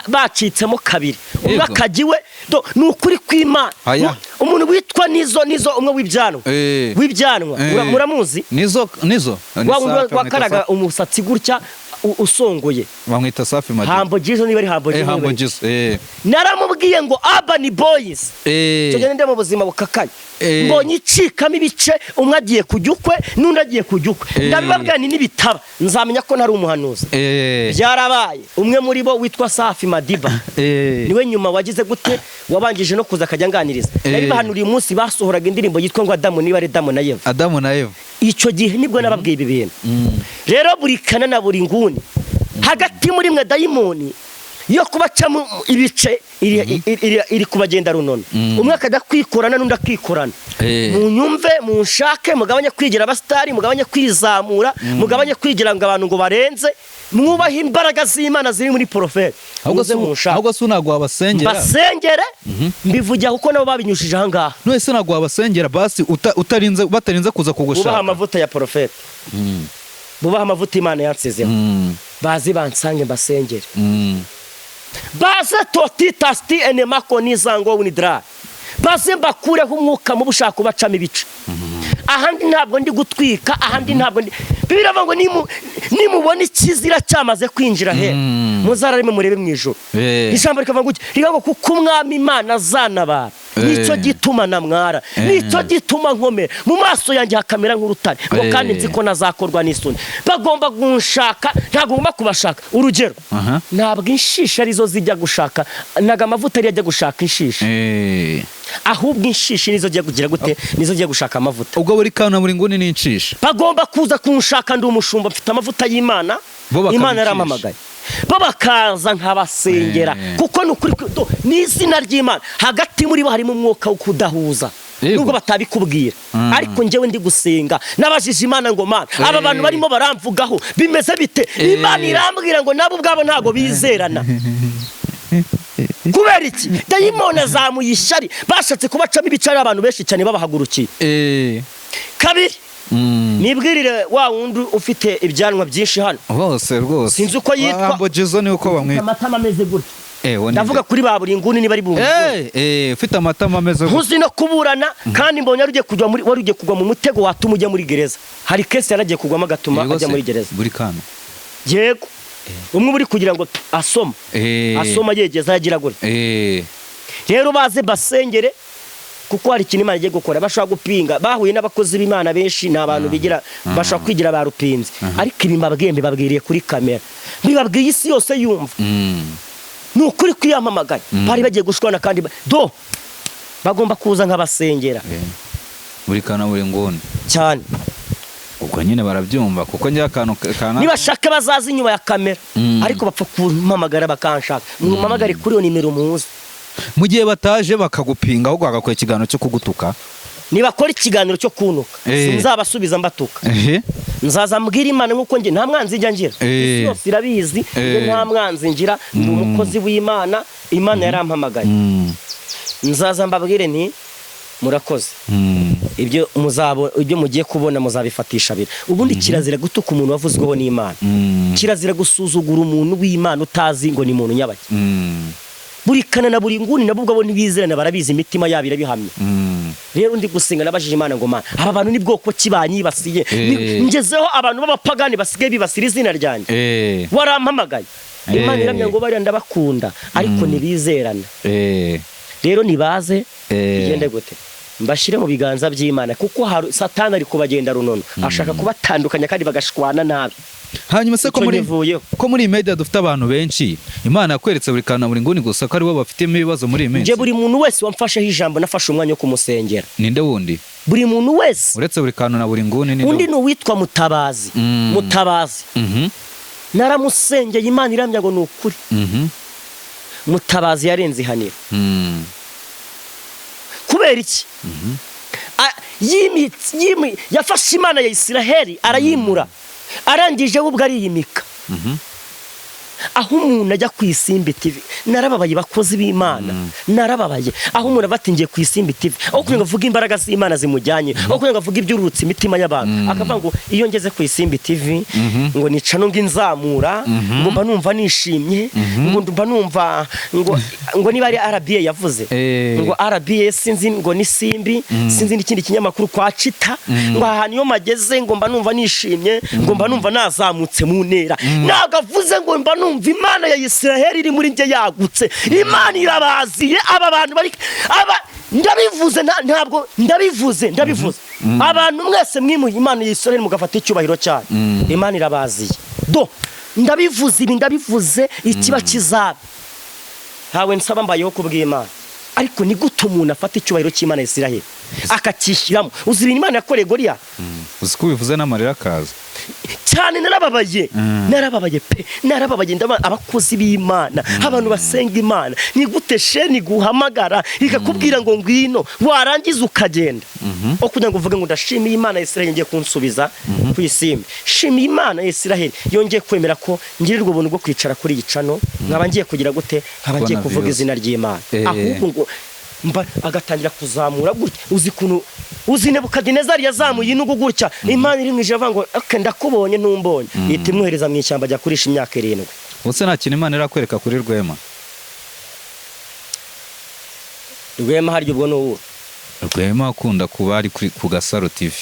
Bacitsemo kabiri, umwe Yego. akajya iwe. Ni ukuri kw'Imana. Aya. Umuntu witwa Nizo, umwe w'ibyanwa, w'ibyanwa, muramuzi? Nizo ni Wa wundi Safi, bamwita wakaraga Safi. umusatsi gutya, usongoye. Bamwita Safi Madiba. Hambo Jizo, niba ari Hambo Jizo, Hambo niba ari- Jizo. Naramubwiye ngo Urban Boys, icyo gihe ndi mu buzima bukakaye, mbonye icikamo ibice, umwe agiye kujya ukwe n'undi agiye kujya ukwe. Ndabibabwira nti nibitaba nzamenya ko ntari umuhanuzi. Byarabaye. Umwe muri bo witwa Safi Madiba niwe nyuma wagize gute, wabanjije no kuza akajya anganiriza. Nabibahanuriye umunsi basohoraga indirimbo yitwa ngo Adamu, niba ari Adamu na Eva. Adamu na Eva. Icyo gihe nibwo nababwiye ibi bintu. Rero buri kana na buri nguni hagati muri mwe, dayimoni yo kubacamo ibice iri kubagenda runono, umwe akajya kwikorana n'undi akikorana. Munyumve, munshake, mugabanye kwigira abasitari, mugabanye kwizamura, mugabanye kwigira ngo abantu ngo barenze. Mwubahe imbaraga z'Imana ziri muri porofeti. Ahubwo Muze munshake. Ahubwo se ntabwo wabasengera? Mbasengere, mbivugira kuko nabo babinyujije ahangaha. None se ntabwo wabasengera basi utarinze, batarinze kuza Bubaha kugushaka? amavuta ya porofeti, bubaha amavuta Imana yansizeho. Baze bansange mbasengere. Baze totitasti enemako nizango winidra, baze mbakureho umwuka mubi ushaka kubacamo ibice. Ahandi ntabwo ndi gutwika, ahandi ntabwo ndi. Bibiliya iravuga ngo nimubona ikizira cyamaze kwinjira he, muzararime murebe mu ijuru. Ijambo rikavuga ngo iki? Rivuga ngo kuko Umwami Imana azanabara, nicyo gituma namwara, nicyo gituma nkomera, mu maso yanjye hakamera nk'urutare, ngo kandi nzi ko nazakorwa n'isoni. Bagomba kunshaka, ntabwo ngomba kubashaka. Urugero, ntabwo inshishi arizo zijya gushaka, ntabwo amavuta ariyo ajya gushaka inshishi, ahubwo inshishi nizo zijya kugira gute, nizo zijya gushaka amavuta. Ubwo buri kantu, buri nguni n'inshishi. Bagomba kuza kunshaka, ndi umushumba, mfite amavuta y'Imana. Bo bakaba Imana inshishi. yarampamagaye, bo bakaza nkabasengera, kuko ni ukuri ni izina ry'Imana. Hagati muri bo harimo umwuka wo kudahuza, nubwo batabikubwira, ariko njyewe ndi gusenga, nabajije Imana ngo: "Mana, aba bantu barimo baramvugaho bimeze bite?" Imana irambwira ngo nabo ubwabo ntabwo bizerana. Kubera iki? Dayimoni azamuye ishyari, bashatse kubacamo ibice, ari abantu benshi cyane babahagurukiye. Kabiri, nibwirire wa wundi ufite ibyanwa byinshi hano. Bose rwose. Sinzi uko yitwa. Hambo Jizo ni uko bamwita. Amatama ameze gutya. Wo ni Ndavuga nde? kuri ba buri nguni, niba ari buri nguni. Ufite amatama ameze gutya. Ntuzi no kuburana, kandi mbonye wari ugiye kujya muri, wari ugiye kugwa mu mutego watuma ujya muri gereza. Hari case yaragiye kugwamo agatuma Yego ajya se, muri gereza. Buri kantu. Yego, umwe uba uri kugira ngo asoma, asoma yegeza yagira gutya. Rero baze basengere, kuko hari ikintu Imana igiye gukora. Bashobora gupinga, bahuye n'abakozi b'Imana benshi, ni abantu bigira, bashobora kwigira ba rupinzi, ariko ibi mbabwiye mbibabwiriye kuri kamera, mbibabwiye isi yose yumva. Ni ukuri kwiyamamagaye, bari bagiye gushwana kandi do bagomba kuza nk'abasengera. Buri kantu, buri nguni. Cyane. Ubwo nyine barabyumva, kuko njye akantu kana Nibashaka bazaza inyuma ya kamera, ariko bapfa kumpamagara bakanshaka. Mumpamagare kuri iyo nimero muzi. Mu gihe bataje bakagupinga, ahubwo bagakora ikiganiro cyo kugutuka? Nibakora ikiganiro cyo kuntuka, sinzabasubiza mbatuka. Nzaza mbwira Imana, nk'uko njye nta mwanzi njya ngira. Isi yose irabizi, njye nta mwanzi ngira, ndi umukozi w'Imana, Imana yarampamagaye. Nzaza mbabwire nti murakoze. Ibyo muzabo, ibyo mugiye kubona muzabifatisha abiri. Ubundi kirazira gutuka umuntu wavuzweho n'Imana. Kirazira gusuzugura umuntu w'Imana utazi ngo ni muntu nyabaki. Buri kana na buri nguni nabo ubwabo ntibizerana, barabizi, imitima yabo irabihamya. Rero ndi gusenga, nabajije Imana ngo: "Mana, aba bantu ni bwoko ki banyibasiye? Ngezeho abantu b'abapagani basigaye bibasira izina ryanjye. Warampamagaye." Imana iramya ngo bariya ndabakunda, ariko ntibizerana. Rero nibaze, bigende gute, mbashyire mu biganza by'Imana, kuko Satani ari kubagenda runono, ashaka kubatandukanya kandi bagashwana nabi. Hanyuma se ko Icyo muri nkivuyeho. ko muri iyi media dufite abantu benshi, Imana yakweretse buri kantu na buri nguni gusa ko aribo bafitemo ibibazo muri iyi minsi? Njye buri muntu wese wamfasheho ijambo nafashe umwanya wo kumusengera. Ninde wundi? Buri muntu wese. Uretse buri kantu na buri nguni, ninde Undi wundi? ni uwitwa Mutabazi. Mutabazi, naramusengeye, Imana iramya ngo ni ukuri. Mutabazi yarenze ihaniro. Kubera iki? Yafashe Imana ya Isiraheli arayimura, arangije we ubwo ariyimika. Aho umuntu ajya ku Isimbi TV, narababaye, bakozi b'Imana, narababaye. Aho umuntu aba ati ngiye ku Isimbi TV, aho kugira ngo avuge imbaraga z'Imana zimujyanye, aho kugira ngo avuge ibyururutse imitima y'abantu, akavuga ngo iyo ngeze ku Isimbi TV ngo nica no ngo inzamura, ngo mba numva nishimye, ngo mba numva ngo niba ari RBA yavuze, ngo RBA sinzi, ngo ni Simbi, sinzi n'ikindi kinyamakuru kwa Cita, ngo ahantu iyo mageze ngo mba numva nishimye, ngo mba numva nazamutse mu ntera. Ntabwo avuze ngo mba numva Imana ya Israheli iri muri njye yagutse. Imana irabaziye aba bantu bari aba. Ndabivuze, ntabwo ndabivuze, abantu mwese mwimuye Imana ya Israheli mugafata icyubahiro cyayo, Imana irabaziye. Do ndabivuze, ibi ndabivuze, ikiba kizaba. Ntawe nsaba, mbayeho kubw'Imana. Ariko ni gute umuntu afata icyubahiro cy'Imana ya Israheli akacyishyiramo? Uzi ibintu Imana yakoreye Goliya? Uzi ko ubivuze n'amarira akaza. Cyane, narababaye, narababaye pe, narababaye. Ndabona abakozi b'Imana, abantu basenga Imana, ni gute sheni guhamagara ikakubwira ngo ngwino, warangiza ukagenda, aho kugira ngo uvuge ngo ndashimiye Imana ya Israheli ngiye kunsubiza ku Isimbi, shimiye Imana ya Israheli yongeye kwemera ko ngirirwa ubuntu bwo kwicara kuri iyi channel, nkaba ngiye kugira gute, nkaba ngiye Kubona kuvuga views. izina ry'Imana. Ahubwo ngo mba agatangira kuzamura gutya. Uzi ukuntu, uzi Nebukadinezari yazamuye inugu gutya, Imana iri mu ijuru avuga ngo okay, ndakubonye ntumbonye, ihita imwohereza mu ishyamba ajya kurisha imyaka 7. Ubuse nta kintu Imana irakwereka kuri Rwema? Rwema harya ubwo ni ubu? Rwema akunda kuba ari ku Gasaro TV.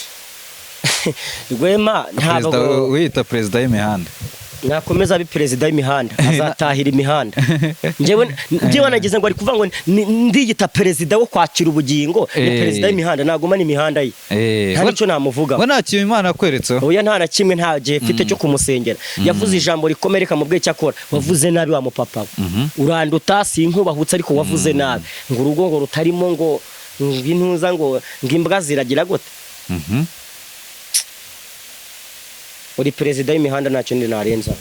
Rwema Perezida ntabwo wiyita perezida w'imihanda. Nakomeza abe perezida w'imihanda, azatahira imihanda. Njyewe nagize ngo ari kuvuga ngo ndiyita perezida wo kwakira ubugingo. Ni perezida w'imihanda, nagumana imihanda ye. Nta nicyo namuvuga. We nta kintu Imana yakweretseho? Oya, nta na kimwe, nta gihe mfite cyo kumusengera. Yavuze ijambo rikomeye, reka mubwiye icyo akora. Wavuze nabi wa mupapa we, uranduta, sinkubahutse, ariko wavuze nabi ngo urugo ngo rutarimo ngo intuza ngo imbwa ziragira gute. Uri perezida w'imihanda, ntacyo ndi narenza.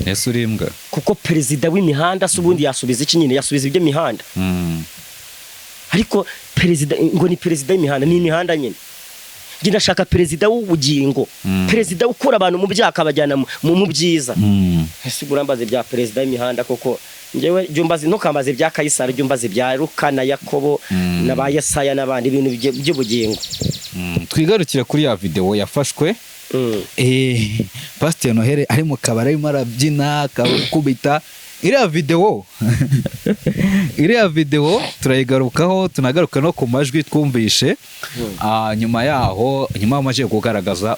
Ese uri imbwa? Kuko perezida w'imihanda se ubundi yasubiza iki nyine? Yasubiza iby'imihanda. Ariko perezida ngo ni perezida w'imihanda, ni imihanda nyine. Njye ndashaka perezida w'ubugingo, perezida ukura abantu mu byaha akabajyana mu byiza. Ese urambaza ibya perezida w'imihanda koko? Njyewe jya umbaza, ntukambaze ibya Kayisari, jya umbaza ibya Luka na Yakobo na ba Yesaya n'abandi, ibintu by'ubugingo. Twigarukire kuri ya videwo yafashwe. Pasiteri Noheli ari mu kabari arimo arabyina akakubita iriya videwo. Iriya videwo turayigarukaho, tunagaruka no ku majwi twumvishe. Nyuma yaho, nyuma bamaze kugaragaza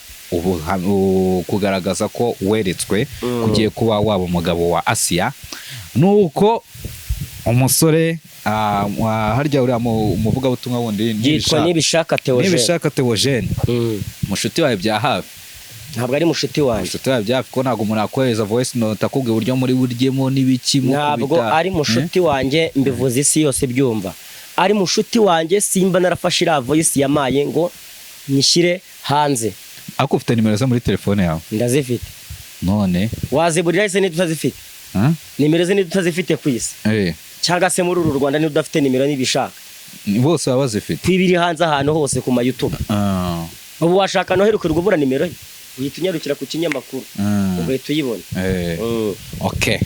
kugaragaza ko weretswe kugiye kuba waba umugabo wa Asiya, nuko umusore harya uriya umuvugabutumwa wundi yitwa Nibishaka Nibishaka Theogene. Nibishaka Theogene, mushuti wawe bya hafi. Ntabwo ari mushuti wanjye. Mushuti wawe bya hafi, ko ntabwo umuntu akohereza voice note akubwira uburyo muri buryemo n'ibiki Ntabwo mukubita. ari mushuti wanjye, mbivuze isi yose byumva. Ari mushuti wanjye simba narafashe iriya voice yamaye ngo nyishyire hanze. Ariko ufite nimero ze muri telefone yawe? Ndazifite. None? Waziburira ese niba utazifite? Huh? Nimero ze niba utazifite ku isi, cyangwa se muri uru Rwanda niba udafite nimero Nibishaka? Bose baba bazifite. Ku ibiri hanze ahantu hose ku ma YouTube. Ubu washaka Noheli ukirirwa ubura nimero ye, uhita unyarukira ku kinyamakuru ugahita uyibona. Okay,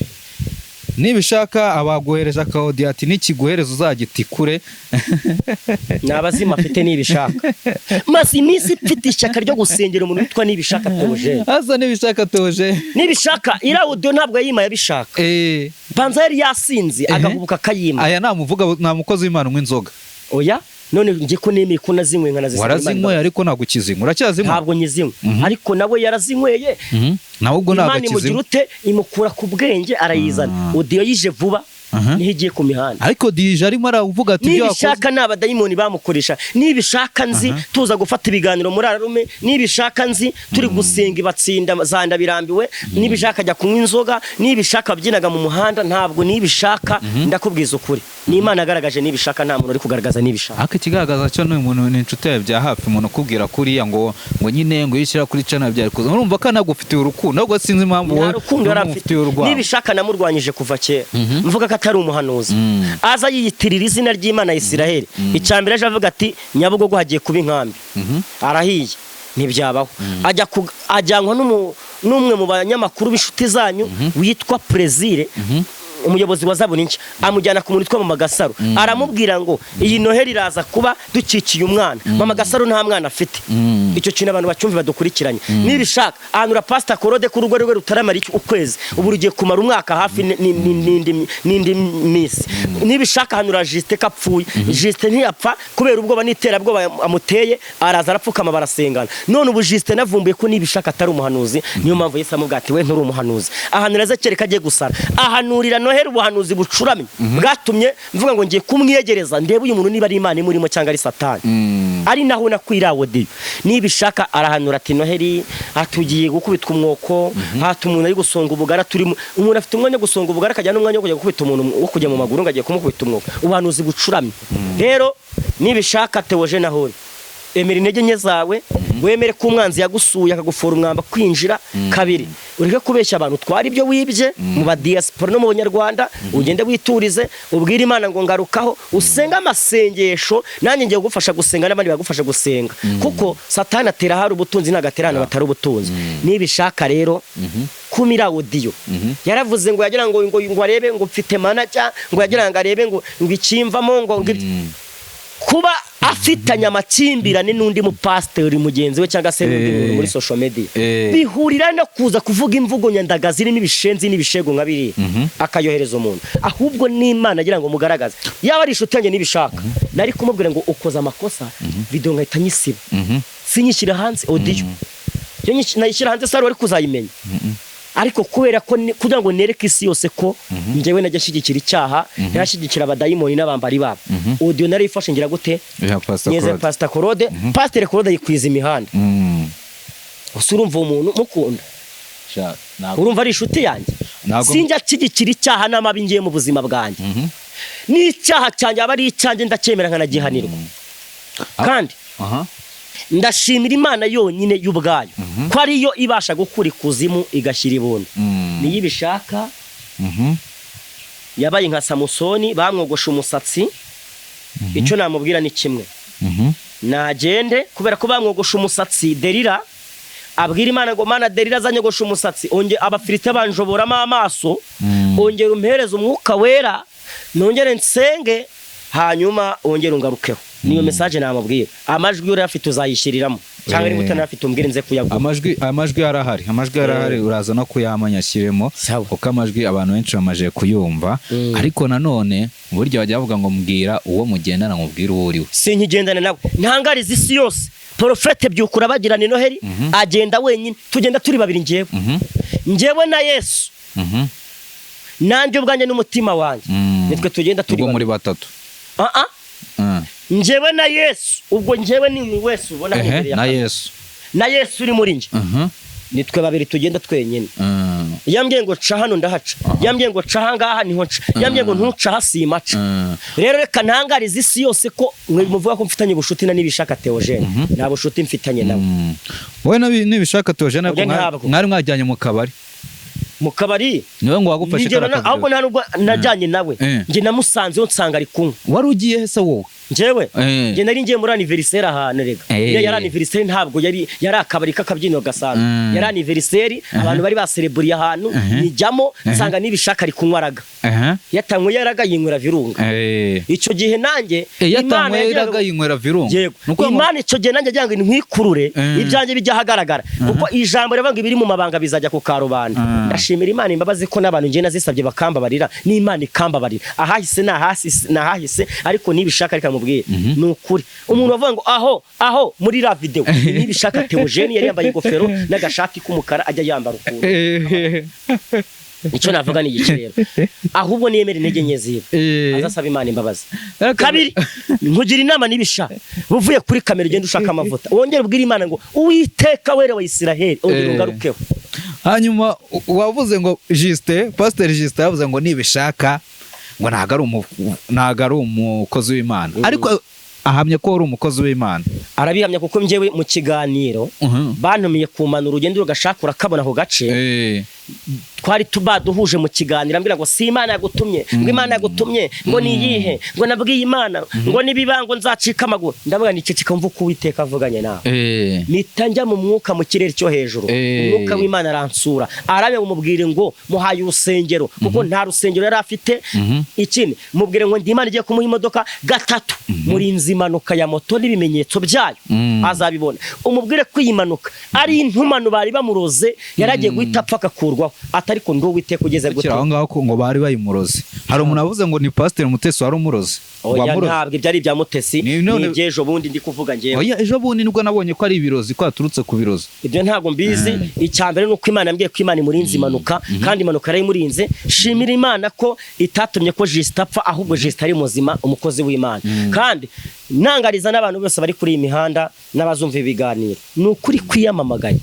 Nibishaka abaguhereza aka audio ati nikiguhereza uzagitikure. Ni abazima afite Nibishaka. Maze iminsi mfite ishyaka ryo gusengera umuntu witwa Nibishaka Theogene. Asa Nibishaka Theogene. Nibishaka iriya audio ntabwo yayimaye abishaka. Banza yari yasinze, agahubuka akayima. Aya nta muvuga, nta mukozi w'Imana unywa inzoga. Oya, none njye ko nemeye ko nazinyweye nkanazisaba Imana Warazinyweye imbabazi. ariko ntabwo ukizinywa, uracyazinywa? Ntabwo nyizinywa, ariko nawe yarazinyweye. Nawe ubwo ntabwo Imana imugira akizinywa. ute? Imukura ku bwenge arayizana. Audio yije vuba, niho igiye ku mihanda. Ariko dije arimo aravuga ati ibyo wakoze. Nibishaka ni abadayimoni bamukoresha. Nibishaka nzi tuza gufata ibiganiro muri ararume. Nibishaka nzi turi gusenga ibatsinda zanda birambiwe. Nibishaka ajya kunywa inzoga. Nibishaka abyinaga mu muhanda. Ntabwo Nibishaka, ndakubwiza ukuri, ni Imana yagaragaje Nibishaka, nta muntu uri kugaragaza Nibishaka. Ariko ikigaragaza cyo ni umuntu, ni inshuti yawe bya hafi, umuntu ukubwira kuriya ngo nyine ngo iyo ushyira kuri channel byari kuza, urumva ko anagufitiye urukundo, ahubwo sinzi impamvu Nta wowe rukundo yari afite. umufitiye urwango. Nibishaka namurwanyije kuva kera, mvuga ko atari umuhanuzi. Aza yiyitirira izina ry'Imana ya Isiraheli. Icya mbere aje avuga ati Nyabugogo hagiye kuba inkambi, arahiye. Ntibyabaho. Ajya ajyanwa n'umwe mu banyamakuru b'inshuti zanyu witwa Prezire, umuyobozi wa Zaburi Nshya, amujyana ku muntu witwa Mama Gasaro, aramubwira ngo iyi Noheli iraza kuba dukikiye umwana. Mama Gasaro nta mwana afite. Icyo kintu abantu bacyumve badukurikiranye. Nibishaka ahanura Pastor Claude ko urugo rwe rutaramara ukwezi, ubu rugiye kumara umwaka hafi n'indi minsi. Nibishaka ahanura Justin ko apfuye. Justin ntiyapfa kubera ubwoba n'iterabwoba amuteye, araza arapfukama barasengana. None ubu Justin navumbuye ko Nibishaka atari umuhanuzi, niyo mpamvu Yesu amubwira ati: "We nturi umuhanuzi." Ahanura Ezekiyeli ko agiye gusara, ahanurira Noheli ubuhanuzi bucuramye bwatumye mvuga ngo ngiye kumwiyegereza ndebe uyu muntu niba ari Imana imurimo cyangwa ari Satani, ari naho nakwira audio. Nibishaka arahanura ati Noheli atugiye gukubitwa umwoko, hati umuntu ari gusonga ubugara turimo. Umuntu afite umwanya wo gusonga ubugara, akajya n'umwanya wo kujya gukubita umuntu, wo kujya mu maguru ngo agiye kumukubita umwoko. Ubuhanuzi bucuramye. Rero Nibishaka Theogene, ahori emera intege nke zawe, wemere ko umwanzi yagusuye akagufora umwamba kwinjira. Kabiri, ureke kubeshya abantu, utwara ibyo wibye mu ba diaspora no mu banyarwanda, ugende witurize, ubwire Imana ngo ngarukaho, usenge amasengesho. Nanjye ngiye kugufasha gusenga n'abandi bagufasha gusenga, kuko Satani atera ahari ubutunzi, ntabwo atera ahantu batari ubutunzi. Nibishaka rero kumira audio yaravuze ngo yagira ngo arebe ngo mfite manager, ngo yagira ngo arebe ngo ikimvamo ngo kuba afitanye amakimbirane n'undi mupasiteri mugenzi we cyangwa se n'undi muntu muri social media, bihurira no kuza kuvuga imvugo nyandagazi irimo ibishenzi n'ibishego nka biriya, akayohereza umuntu. Ahubwo n'Imana agira ngo mugaragaze, yaba ari inshuti yanjye Nibishaka, nari kumubwira ngo ukoze amakosa, video nkahita nyisiba, sinyishyira hanze audio. Iyo nayishyira hanze sari wari kuzayimenya, ariko kubera ko kugira ngo nereke isi yose ko njyewe najya nshyigikira icyaha, ntashyigikira abadayimoni n'abambari babo, audio narayifashe ngira gute? Ya Pastor Nyeze Claude. Pastor Claude, Pastor Claude ayikwiza imihanda. Gusa urumva uwo muntu mukunda? Sha, ntabwo. Urumva ari inshuti yanjye? Sinjya nshyigikira icyaha n'amabi ngiye mu buzima bwanjye. N'icyaha cyanjye aba ari icyanjye, ndacyemera nkanagihanirwa. Kandi ndashimira Imana yonyine y'ubwayo ko ariyo ibasha gukura ikuzimu igashyira ibuntu. Niyo ibishaka. Yabaye nka Samusoni bamwogosha umusatsi. Icyo namubwira ni kimwe: nagende, kubera ko bamwogosha umusatsi Derira, abwira Imana ngo: "Mana, Derira azanyogosha umusatsi, onge Abafilisitiya banjoboramo amaso, ongera umpereze umwuka wera nongere nsenge, hanyuma wongere ungarukeho." Niyo message namubwira. Amajwi urayafite, uzayishyiriramo, cyangwa niba utanayafite umbwire nze kuyaguha. Amajwi arahari, amajwi arahari, uraza no kuyamanya ashyiremo. Sawa. Kuko amajwi abantu benshi bamaze kuyumva. Ariko nanone burya bajya bavuga ngo mbwira uwo mugendana nkubwire uwo uriwe. Sinkigendana nawe. Ntangariza isi yose, Porofete Byukura bagirana Noheli agenda wenyine, tugenda turi babiri, njyewe njyewe na Yesu, nanjye ubwanjye n'umutima wanjye, nitwe tugenda turi Ubwo muri babiri. batatu. Ah, ah. Njyewe na Yesu, ubwo njyewe ni wese ubona hano imbere ya Na kamera. Yesu. Na Yesu uri muri njye. Nitwe babiri tugenda twenyine. Yambwiye ngo ca hano, ndahaca. Yambwiye ngo ca ahangaha, niho nca. Yambwiye ngo ntuca aha, simaca. Rero reka ntangarize isi yose ko mwe muvuga ko mfitanye ubucuti na Nibishaka Theogene, nta bucuti mfitanye nawe. Wowe Nibishaka Theogene, ariko Oya, ntabwo. mwari mwajyanye mu kabari. Mu kabari? Niwe ngo wagufashe Nigera kariya ahubwo kavidewo. nta nubwo najyanye nawe. Njye namusanzeyo nsanga ari kunywa. Wari ugiye he se wowe? Njyewe? Njye nari ngiye muri anniversaire ahantu rega. Iyo yari anniversaire, ntabwo yari akabari k'akabyiniro gasanzwe. Yari anniversaire, abantu bari basereburiye ahantu, nijyamo nsanga Nibishaka ari kunywa raga. Yatanyweye yaraga, yinywera Virunga. Icyo gihe nanjye Imana Yatanyweye yagiraga raga, yinywera Virunga. Yego. Ni ukuvuga ngo Imana icyo gihe nanjye agira ngo ntwikurure ibyanjye bijya ahagaragara, kuko ijambo rivuga ngo ibiri mu mabanga bizajya ku karubanda. Ndashimira Imana imbabazi ko n'abantu njye nazisabye bakambabarira, n'Imana ikambabarira. Ahahise ni ahahise, ni ahahise. Ariko Nibishaka, reka mubwire, ni ukuri, umuntu wavuga ngo aho muri la video Nibishaka Theogene yari yambaye ingofero n'agashati k'umukara ajya yambara ukuntu. Icyo navuga ni iki rero? Ahubwo niyemere intege nke ziwe, azasaba Imana imbabazi. Kabiri, nkugira inama, nibisha uvuye kuri kamera, ugenda ushaka amavuta, wongere ubwire Imana ngo: "Uwiteka wera wa Isiraheli, ongera ungarukeho." Hanyuma wavuze ngo Justin, Pasiteri Justin yavuze ngo Nibishaka ngo ntabwo ari umukozi w'Imana, ariko ahamya ko wari umukozi w'Imana. Arabihamya, kuko njyewe mu kiganiro bantumiye ku mpanuro, ugenda ugashaka urakabona ako gace. Twari tubaduhuje mu kiganiro, ambwira ngo si Imana yagutumye, ngo Imana yagutumye ngo ni iyihe, ngo nabwiye Imana ngo nibiba ngo nzacika amaguru. Ndavuga ni ceceka mva uko Uwiteka avuganye nawe. Mpita njya mu mwuka, mu kirere cyo hejuru. Umwuka w'Imana aransura, arabye ngo mubwire ngo muhaye urusengero, kuko nta rusengero yari afite. Ikindi, mubwire ngo ndi Imana igiye kumuha imodoka. Gatatu, murinzi impanuka ya moto n'ibimenyetso byayo azabibona. Umubwire ko iyi mpanuka ari intumano bari bamuroze, yari agiye guhita apfa agakurwaho, atari ko ndi Uwiteka ugeze gute. Ukiri aho ngaho ko ngo bari bayimuroze, hari umuntu avuze ngo ni Pasiteri Mutesi wari umuroze. Oya. Wamuroze. Ntabwo ibyo ari ibya Mutesi. Ni none- Ni iby'ejo bundi ndi kuvuga njyewe. Oya, ejo bundi nibwo nabonye ko ari ibirozi, ko yaturutse ku birozi. Ibyo ntabwo mbizi. Icya mbere ni uko Imana yambwiye ko Imana imurinze impanuka, kandi impanuka yarayimurinze. Shimira Imana ko itatumye ko Justin apfa, ahubwo Justin ari muzima, umukozi w'Imana. Kandi nangariza n'abantu bose bari kuri iyi mihanda n'abazumva ibiganiro, ni ukuri kwiyamamagaye.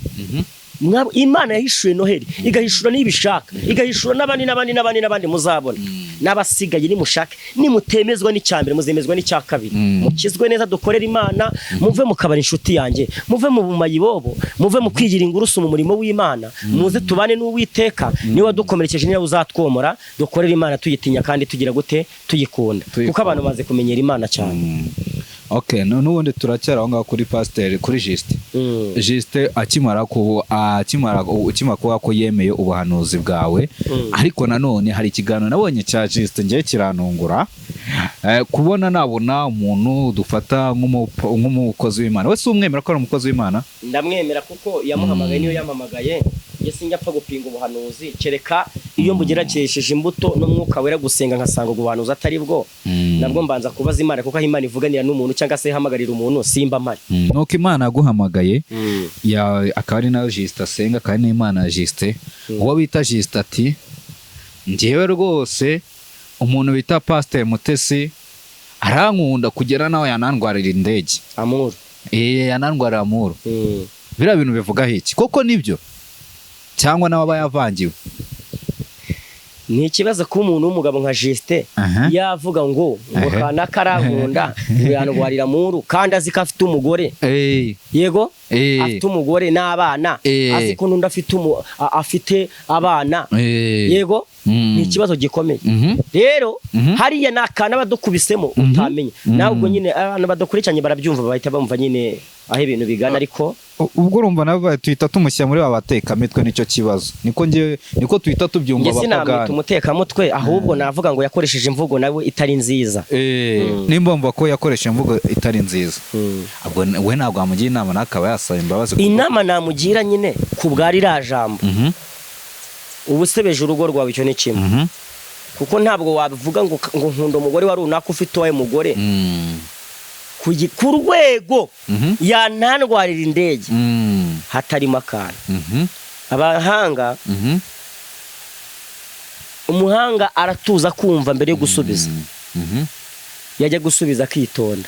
Imana yahishuye Noheli, igahishura n'ibishaka, igahishura n'abandi n'abandi n'abandi n'abandi muzabona n'abasigaye. Nimushake, nimutemezwa n'icya mbere, muzemezwa n'icya kabiri. Mukizwe neza, dukorere Imana, muve mu kabari, inshuti yanjye, muve mu bumayibobo, muve mu kwigira ingurusu mu murimo w'Imana, muze tubane n'Uwiteka. Niwe wadukomerekeje, niwe uzatwomora. Dukorere Imana tuyitinya kandi tugira gute? Tuyikunda, kuko abantu bamaze kumenyera Imana cyane. Okay, n'ubundi turacyari aho ngaho kuri pasiteri, kuri Justin. Justin akimara kuba ko yemeye ubuhanuzi bwawe, ariko nanone hari ikiganiro nabonye cya Justin ngiye kiranungura. Kubona nabona umuntu dufata nk'umukozi w'Imana, wese umwemera ko ari umukozi w'Imana. Ndamwemera kuko yamuhamagaye, niyo yampamagaye. Njye sinjya apfa gupinga ubuhanuzi, kereka iyo mbugerekeresheje imbuto n'umwuka wera, gusenga nkasanga ubwo buhanuzi atari bwo. Nabwo mbanza kubaza Imana, kuko aho Imana ivuganira n'umuntu cyangwa se ihamagarira umuntu simba mpari. Nuko Imana yaguhamagaye akaba ari nayo Justin asenga, akaba ari n'Imana ya Justin. Uwo bita Justin ati: "Njyewe rwose umuntu bita Pasiteri Mutesi arankunda kugera nawe yanandwarira indege." Amuru. Yanandwarira amuru. Biriya bintu bivugaho iki koko? Nibyo cyangwa nawe aba yavangiwe? Ni ikibazo kuba umuntu w'umugabo nka Justin yavuga ngo kanaka arankunda, ngo yandwarira muru, kandi azi ko afite umugore. Yego, afite umugore n'abana. Azi ko n'undi afite afite abana. Yego. Ni ikibazo gikomeye. Rero hariya ni akantu aba adukubisemo utamenya nawe. Ubwo nyine abantu badakurikiranye barabyumva, bahita bumva nyine aho ibintu bigana, ariko Ubwo urumva nabo tuhita tumushyira muri ba batekamitwe, nicyo kibazo. Niko njye niko tuhita tubyumva. Njye sinamwita Abapagani. umutekamutwe, ahubwo navuga ngo yakoresheje imvugo nawe itari nziza. Nimba wumva ko yakoresha imvugo itari nziza, ubwo we ntabwo wamugira inama nawe akaba yasaba imbabazi Inama namugira nyine ku bwa ririya jambo, uba usebeje urugo rwawe, icyo ni kimwe. Kuko ntabwo wabivuga ngo nkunda umugore wa runaka ufite uwawe mugore ku rwego yanandwarira indege hatarimo akantu. Abahanga, umuhanga aratuza kumva mbere yo gusubiza. Yajya gusubiza akitonda.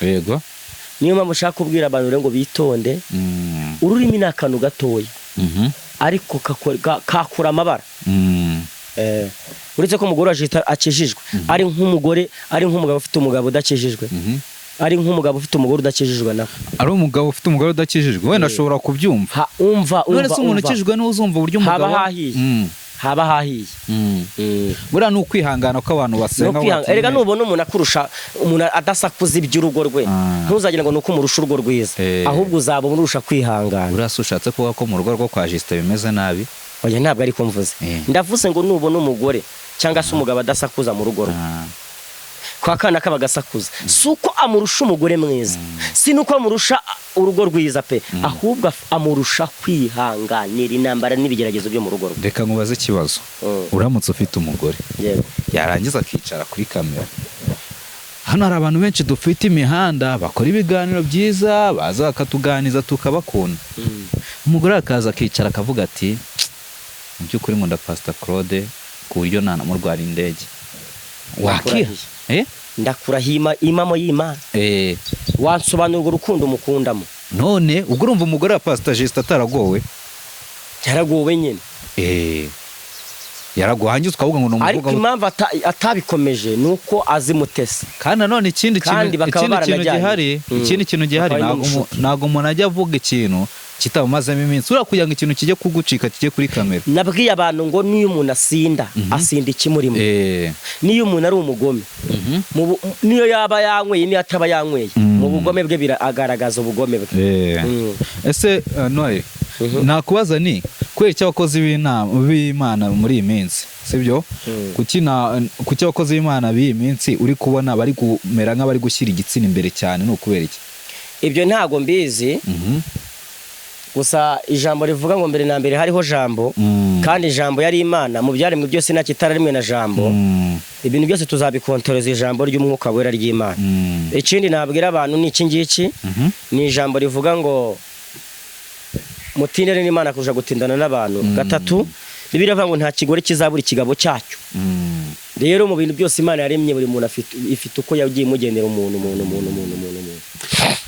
Niyo mpamvu ushaka kubwira abantu rero ngo bitonde. Ururimi ni akantu gatoya, ariko kakura amabara. Uretse ko umugore wa Justin akijijwe, ari nk'umugore, ari nk'umugabo ufite umugabo udakijijwe, ari nk'umugabo ufite umugore udakijijwe nawe. Ari umugabo ufite umugore udakijijwe, wenda ashobora kubyumva. Ha, umva, None umva, se umuntu umva. ukijijwe niwe uzumva uburyo Haba umugabo hahiye. Haba hahiye. Buriya ni ukwihangana ko abantu basenga No kwihanga. bati, Erega nubona umuntu akurusha, umuntu adasakuza iby'urugo rwe, ntuzagira ngo ni uko umurusha urugo rwiza, ahubwo uzaba umurusha kwihangana. Buriya se ushatse kuvuga ko mu rugo rwo kwa Justin bimeze nabi? Oya, ntabwo ariko mvuze. Ndavuze ngo nubona umugore cyangwa se umugabo adasakuza mu rugo rwe, kwa kana kaba agasakuza, si uko amurusha umugore mwiza, si nuko amurusha urugo rwiza pe, ahubwo amurusha kwihanganira intambara n'ibigeragezo byo mu rugo rwe. Reka nkubaze ikibazo. Uramutse ufite umugore, yarangiza akicara kuri kamera hano, hari abantu benshi dufite imihanda bakora ibiganiro byiza, baza bakatuganiza tukabakunda, umugore akaza akicara akavuga ati: "Mu by'ukuri nkunda Pastor Claude ku buryo nanamurwara indege," wakiha? Ndakurahiye. Ndakurahiye imamo y'Imana. Wansobanura urwo rukundo mukundamo? None ubwo urumva umugore wa Pastor Justin ataragowe? Yaragowe nyine. Yaragowe, hangiza ukavuga ngo ni Ariko umuvuga. impamvu atabikomeje ni uko azi Mutesi. Kandi nanone ikindi Kandi kintu, bakaba ikindi kintu baranajyanye. gihari, ikindi kintu gihari, Bakaba ntabwo n'inshuti. ntabwo umuntu ajya avuga ikintu. Kitabumazemo iminsi, uriya kugira ngo ikintu kijye kugucika kijye kuri kamera. Nabwiye abantu ngo niyo umuntu asinda, asinda ikimurimo. Niyo umuntu ari umugome, niyo yaba yanyweye, niyo ataba yanyweye, mu bugome bwe biragaragaza ubugome bwe. Ese Noel, nakubaza ni kubera icyo abakozi b'Imana muri iyi minsi, sibyo? Kuki abakozi b'Imana b'iyi minsi uri kubona bari kumera nk'abari gushyira igitsina imbere cyane, ni ukubera iki? Ibyo ntago mbizi. Gusa ijambo rivuga ngo mbere na mbere hariho jambo, kandi ijambo yari Imana, mu byaremwe byose nta kitara rimwe na jambo. Ibintu byose tuzabikontoreza ijambo ry'umwuka wera ry'Imana. Ikindi nabwira abantu ni iki ngiki, ni ijambo rivuga ngo mutindane n'Imana kurusha gutindana n'abantu. Gatatu, Bibiliya iravuga ngo nta kigore kizabura ikigabo cyacyo. Rero mu bintu byose Imana yaremye, buri muntu afite, ifite uko yagiye imugenera umuntu umuntu umuntu umuntu umuntu umuntu.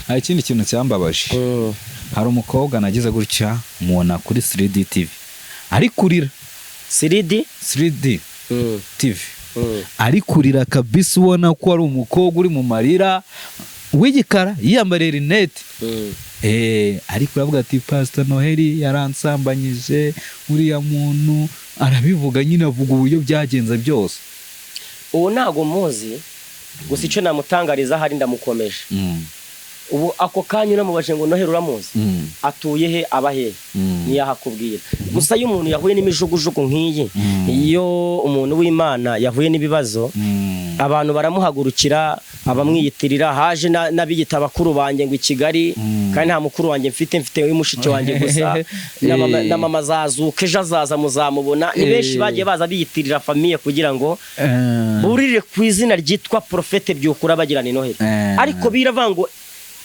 Hari ikindi kintu cyambabaje. Hari umukobwa nagize gutya mubona kuri 3D TV ari kurira. 3D? 3D TV. Ari kurira kabisa, ubona ko ari umukobwa uri mu marira w'igikara, yiyambariye rinete. Ariko uravuga ati Pastor Noheli yaransambanyije, uriya muntu arabivuga nyine, avuga uburyo byagenze byose. Ubu ntago muzi, gusa icyo namutangariza ahari ndamukomeje. Ubu ako kanya unamubaje ngo Noheli uramuzi, atuye he, aba he, ntiyahakubwira. Gusa iyo umuntu yahuye n'imijugujugu nk'iyi, iyo umuntu w'Imana yahuye n'ibibazo, abantu baramuhagurukira, abamwiyitirira. Haje n'abiyita abakuru banjye ngo i Kigali, kandi nta mukuru wanjye mfite, mfite mushiki wanjye gusa. Na mama azazuka ejo, azaza muzamubona. Ni benshi bagiye baza biyitirira famille kugira ngo burire ku izina ryitwa Porofete Byukura bagirana Noheli. Ariko biravuga ngo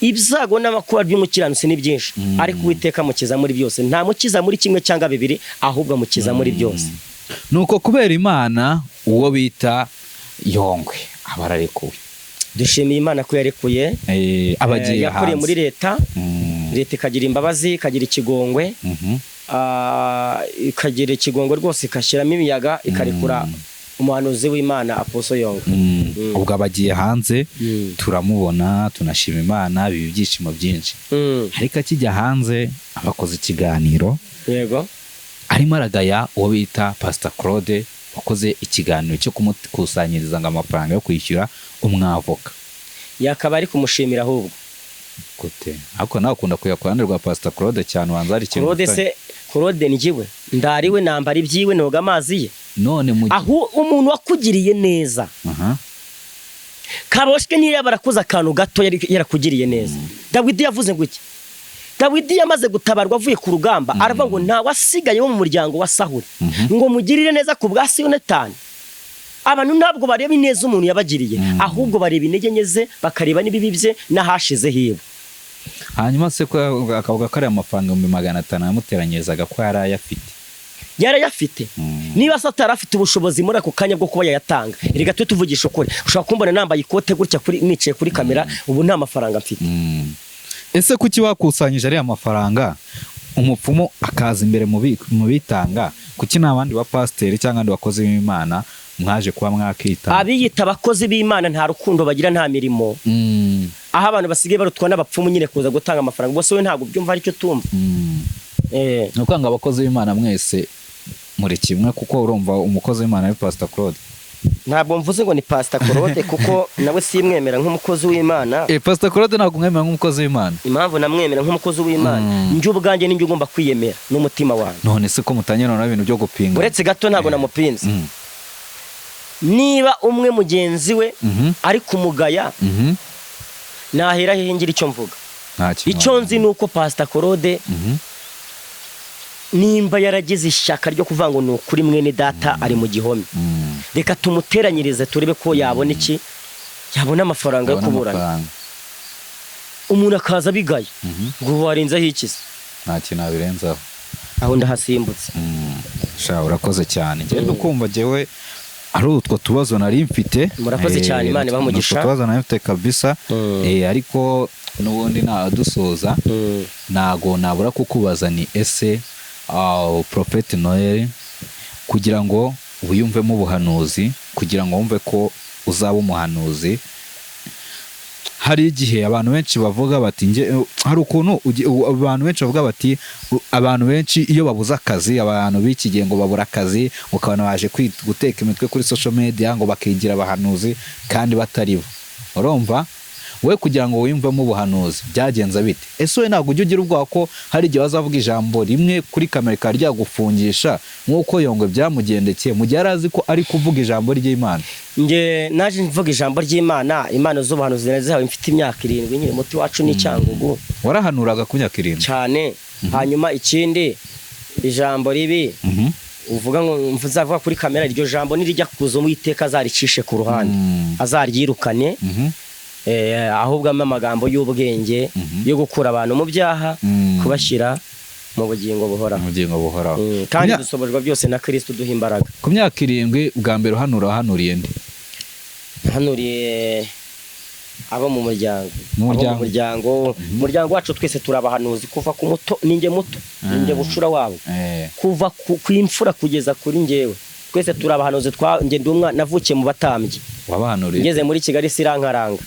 ibyago n'amakuba by'umukiranutsi ni byinshi, ariko Uwiteka amukiza muri byose. Nta mukiza muri kimwe cyangwa bibiri, ahubwo amukiza muri byose. Nuko kubera Imana, uwo bita Yongwe aba ararekuwe. Dushimiye Imana ko yarekuye. Aba agiye Yakoreye hanze. muri leta, leta ikagira imbabazi, ikagira ikigongwe, ikagira ikigongwe rwose, igashyiramo imiyaga, ikarekura umuhanuzi w'Imana Apostle Yongwe. Ubwo aba agiye hanze, turamubona, tunashima Imana, biba ibyishimo byinshi. Ariko akijya hanze abakoze ikiganiro, arimo aragaya uwo bita Pastor Claude wakoze ikiganiro cyo kumukusanyiriza ngo amafaranga yo kwishyura umwavoka. Yakaba ari kumushimira ahubwo. Gute? Ariko nawe ukunda kujya ku ruhande rwa Pastor Claude cyane, wanza hari ikintu Claude ufitanye. se Claude njyiwe ndariwe, nambara ibyiwe, noga amazi ye? None mu Aho umuntu wakugiriye neza, kaboshwe niyo yaba arakoze akantu gato, yari yarakugiriye neza. Dawidi yavuze ngo iki? Dawidi yamaze gutabarwa avuye ku rugamba, aravuga ngo nta wasigaye wo mu muryango wa Sahuri ngo mugirire neza ku bwa Yonatani. Abantu ntabwo bareba ineza umuntu yabagiriye, ahubwo bareba intege nke ze, bakareba n'ibibi bye n'ahashize hiwe. Hanyuma se ko akavuga ko ari amafaranga 500,000 yamuteranyirizaga, ko yari ayafite? Yarayafite. Niba se atari afite ubushobozi muri ako kanya bwo kuba yayatanga? Reka tujye tuvugisha ukuri. Ushobora kumbona nambaye ikote gutya kuri, nicaye kuri kamera, ubu nta mafaranga mfite. Ese kuki bakusanyije ariya mafaranga, umupfumu akaza imbere mu bitanga, kuki nta bandi bapasiteri cyangwa abandi bakozi b'Imana mwaje kuba mwakita? Abiyita abakozi b'Imana nta rukundo bagira, nta mirimo. Aho abantu basigaye barutwa n'abapfumu nyine kuza gutanga amafaranga, bose we ntabwo byumva, aricyo tumva. Ni ukuvuga ngo abakozi b'Imana mwese muri kimwe, kuko urumva umukozi w'Imana ari Pastor Claude. Ntabwo mvuze ngo ni Pastor Claude, kuko nawe simwemera nk'umukozi w'Imana. Pastor Claude ntabwo mwemera nk'umukozi w'Imana? Impamvu namwemera nk'umukozi w'Imana, njye ubwanjye ninjye ugomba kwiyemera n'umutima wanjye. None se ko mutangira noneho ibintu byo gupinga? Uretse gato, ntabwo namupinze. Niba umwe mugenzi we ari kumugaya, nahera hehe ngira icyo mvuga? Nta kintu. Icyo nzi ni uko Pastor Claude, nimba yaragize ishyaka ryo kuvuga ngo ni ukuri mwene data ari mu gihome, reka tumuteranyirize turebe ko yabona iki, yabona amafaranga yo Abona kuburana. amafaranga. Umuntu akaza abigaye, ngo warenzeho iki se? Nta kintu wabirenzaho. Aho ndahasimbutse. Sha, urakoze cyane. Njyewe kumva njyewe ari utwo tubazo nari mfite. Murakoze cyane, Imana ibahe Ni utwo umugisha. tubazo nari mfite kabisa. Ariko n'ubundi nadusoza, ntago nabura kukubaza ni ese Prophet Noel, kugira ngo wiyumvemo ubuhanuzi, kugira ngo wumve ko uzaba umuhanuzi, Hari igihe abantu benshi bavuga bati hari ukuntu abantu benshi bavuga bati abantu benshi iyo babuze akazi, abantu b'iki gihe ngo babura akazi, ukabona baje guteka imitwe kuri social media ngo bakigira abahanuzi kandi batari bo. Urumva we kugira ngo wiyumvemo ubuhanuzi byagenze bite? Ese we ntabwo ujya ugira ubwoba ko hari igihe wazavuga ijambo rimwe kuri kamera rikaba ryagufungisha nk'uko Yongwe byamugendekeye, mu gihe yari azi ko ari kuvuga ijambo ry'Imana? Nge naje mvuga ijambo ry'Imana. Impano z'ubuhanuzi nazihawe mfite imyaka 7, nkiri muto, iwacu ni Cyangugu. Warahanuraga ku myaka 7? Cyane. Hanyuma ikindi, ijambo ribi uvuga ngo nzavuga kuri kamera, iryo jambo nirijya kuza, Uwiteka azaricishe ku ruhande, azaryirukane, ahubwo ampe amagambo y'ubwenge yo gukura abantu mu byaha, kubashyira mu bugingo buhoraho. Mu bugingo buhoraho. Kandi dusobozwa byose na Kristo duha imbaraga. Ku myaka 7 bwa mbere uhanura, wahanuriye nde? Hanuriye abo mu muryango. Mu Abo mu muryango. muryango wacu twese turabahanuzi, kuva ku muto, ninjye muto, ninjye bucura wabo, kuva ku imfura kugeza kuri njyewe, twese turabahanuzi. Njye ndi umwana navukiye mu batambyi. Wabahanuriye? Ngeze muri Kigali sirankaranga.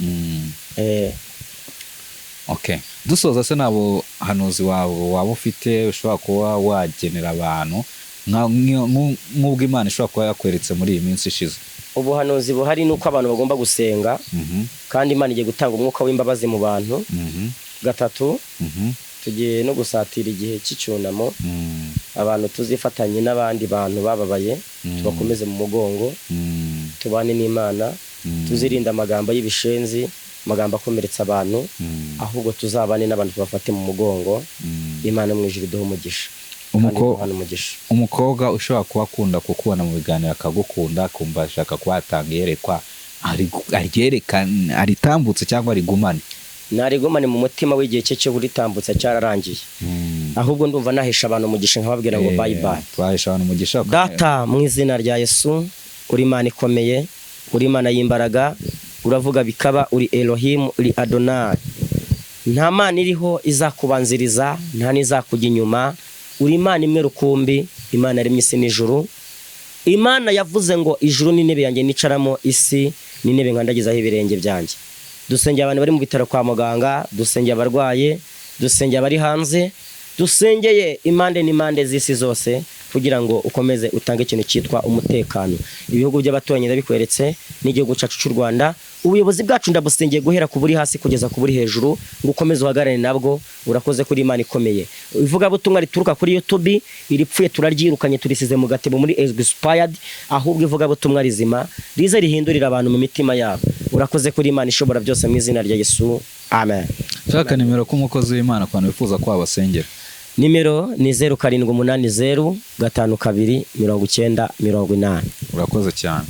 Okay, dusoza se, nta buhanuzi waba ufite ushobora kuba wagenera abantu nk'ubwo Imana ishobora kuba yakweretse muri iyi minsi ishize? Ubuhanuzi buhari ni uko abantu bagomba gusenga, kandi Imana igiye gutanga umwuka w'imbabazi mu bantu. Gatatu, tugiye no gusatira igihe cy'icyunamo. Abantu tuzifatanye n'abandi bantu bababaye, tubakomeze mu mugongo, tubane n'Imana, tuzirinde amagambo y'ibishenzi, amagambo akomeretsa abantu, ahubwo tuzabane n'abantu tubafate mu mugongo. Imana mu ijuru iduhe umugisha kandi duhane umugisha. Umukobwa ushobora kuba akunda kukubona mu biganiro, akagukunda, akumva ashaka kuba yatanga iyerekwa, aryerekane, aritambutse cyangwa arigumane? Narigumane mu mutima w'igihe cye cyo kuritambutsa cyararangiye. Ahubwo ndumva nahesha abantu umugisha, nkababwira ngo bye bye. Twahesha abantu umugisha. Data, mu izina rya Yesu, uri Imana ikomeye, uri Imana y'imbaraga, uravuga bikaba, uri Elohim, uri Adonai. Nta mana iriho izakubanziriza, nta n'izakujya inyuma. Uri Imana imwe rukumbi, Imana yaremye isi n'ijuru, Imana yavuze ngo ijuru ni intebe yanjye nicaramo, isi ni intebe nkandagizaho ibirenge byanjye. Dusengeye abantu bari mu bitaro kwa muganga, dusengeye abarwaye, dusengeye abari hanze, dusengeye impande n'impande z'isi zose, kugira ngo ukomeze utange ikintu cyitwa umutekano. Ibihugu by'abaturanyi ndabikweretse, n'igihugu cyacu cy'u Rwanda. Ubuyobozi bwacu ndabusengeye, guhera ku buri hasi kugeza ku buri hejuru, ngo ukomeze uhagarare nabwo. Urakoze kuri Imana ikomeye. Ivugabutumwa rituruka kuri YouTube iripfuye turaryirukanye, turisize mu gatebo muri expired, ahubwo ivugabutumwa rizima rize rihindurira abantu mu mitima yabo. Urakoze kuri Imana ishobora byose, mu izina rya Yesu, amen. Shaka nimero k'umukozi w'Imana ku bantu bifuza ko wabasengera. Nimero ni 0780529080. Urakoze cyane.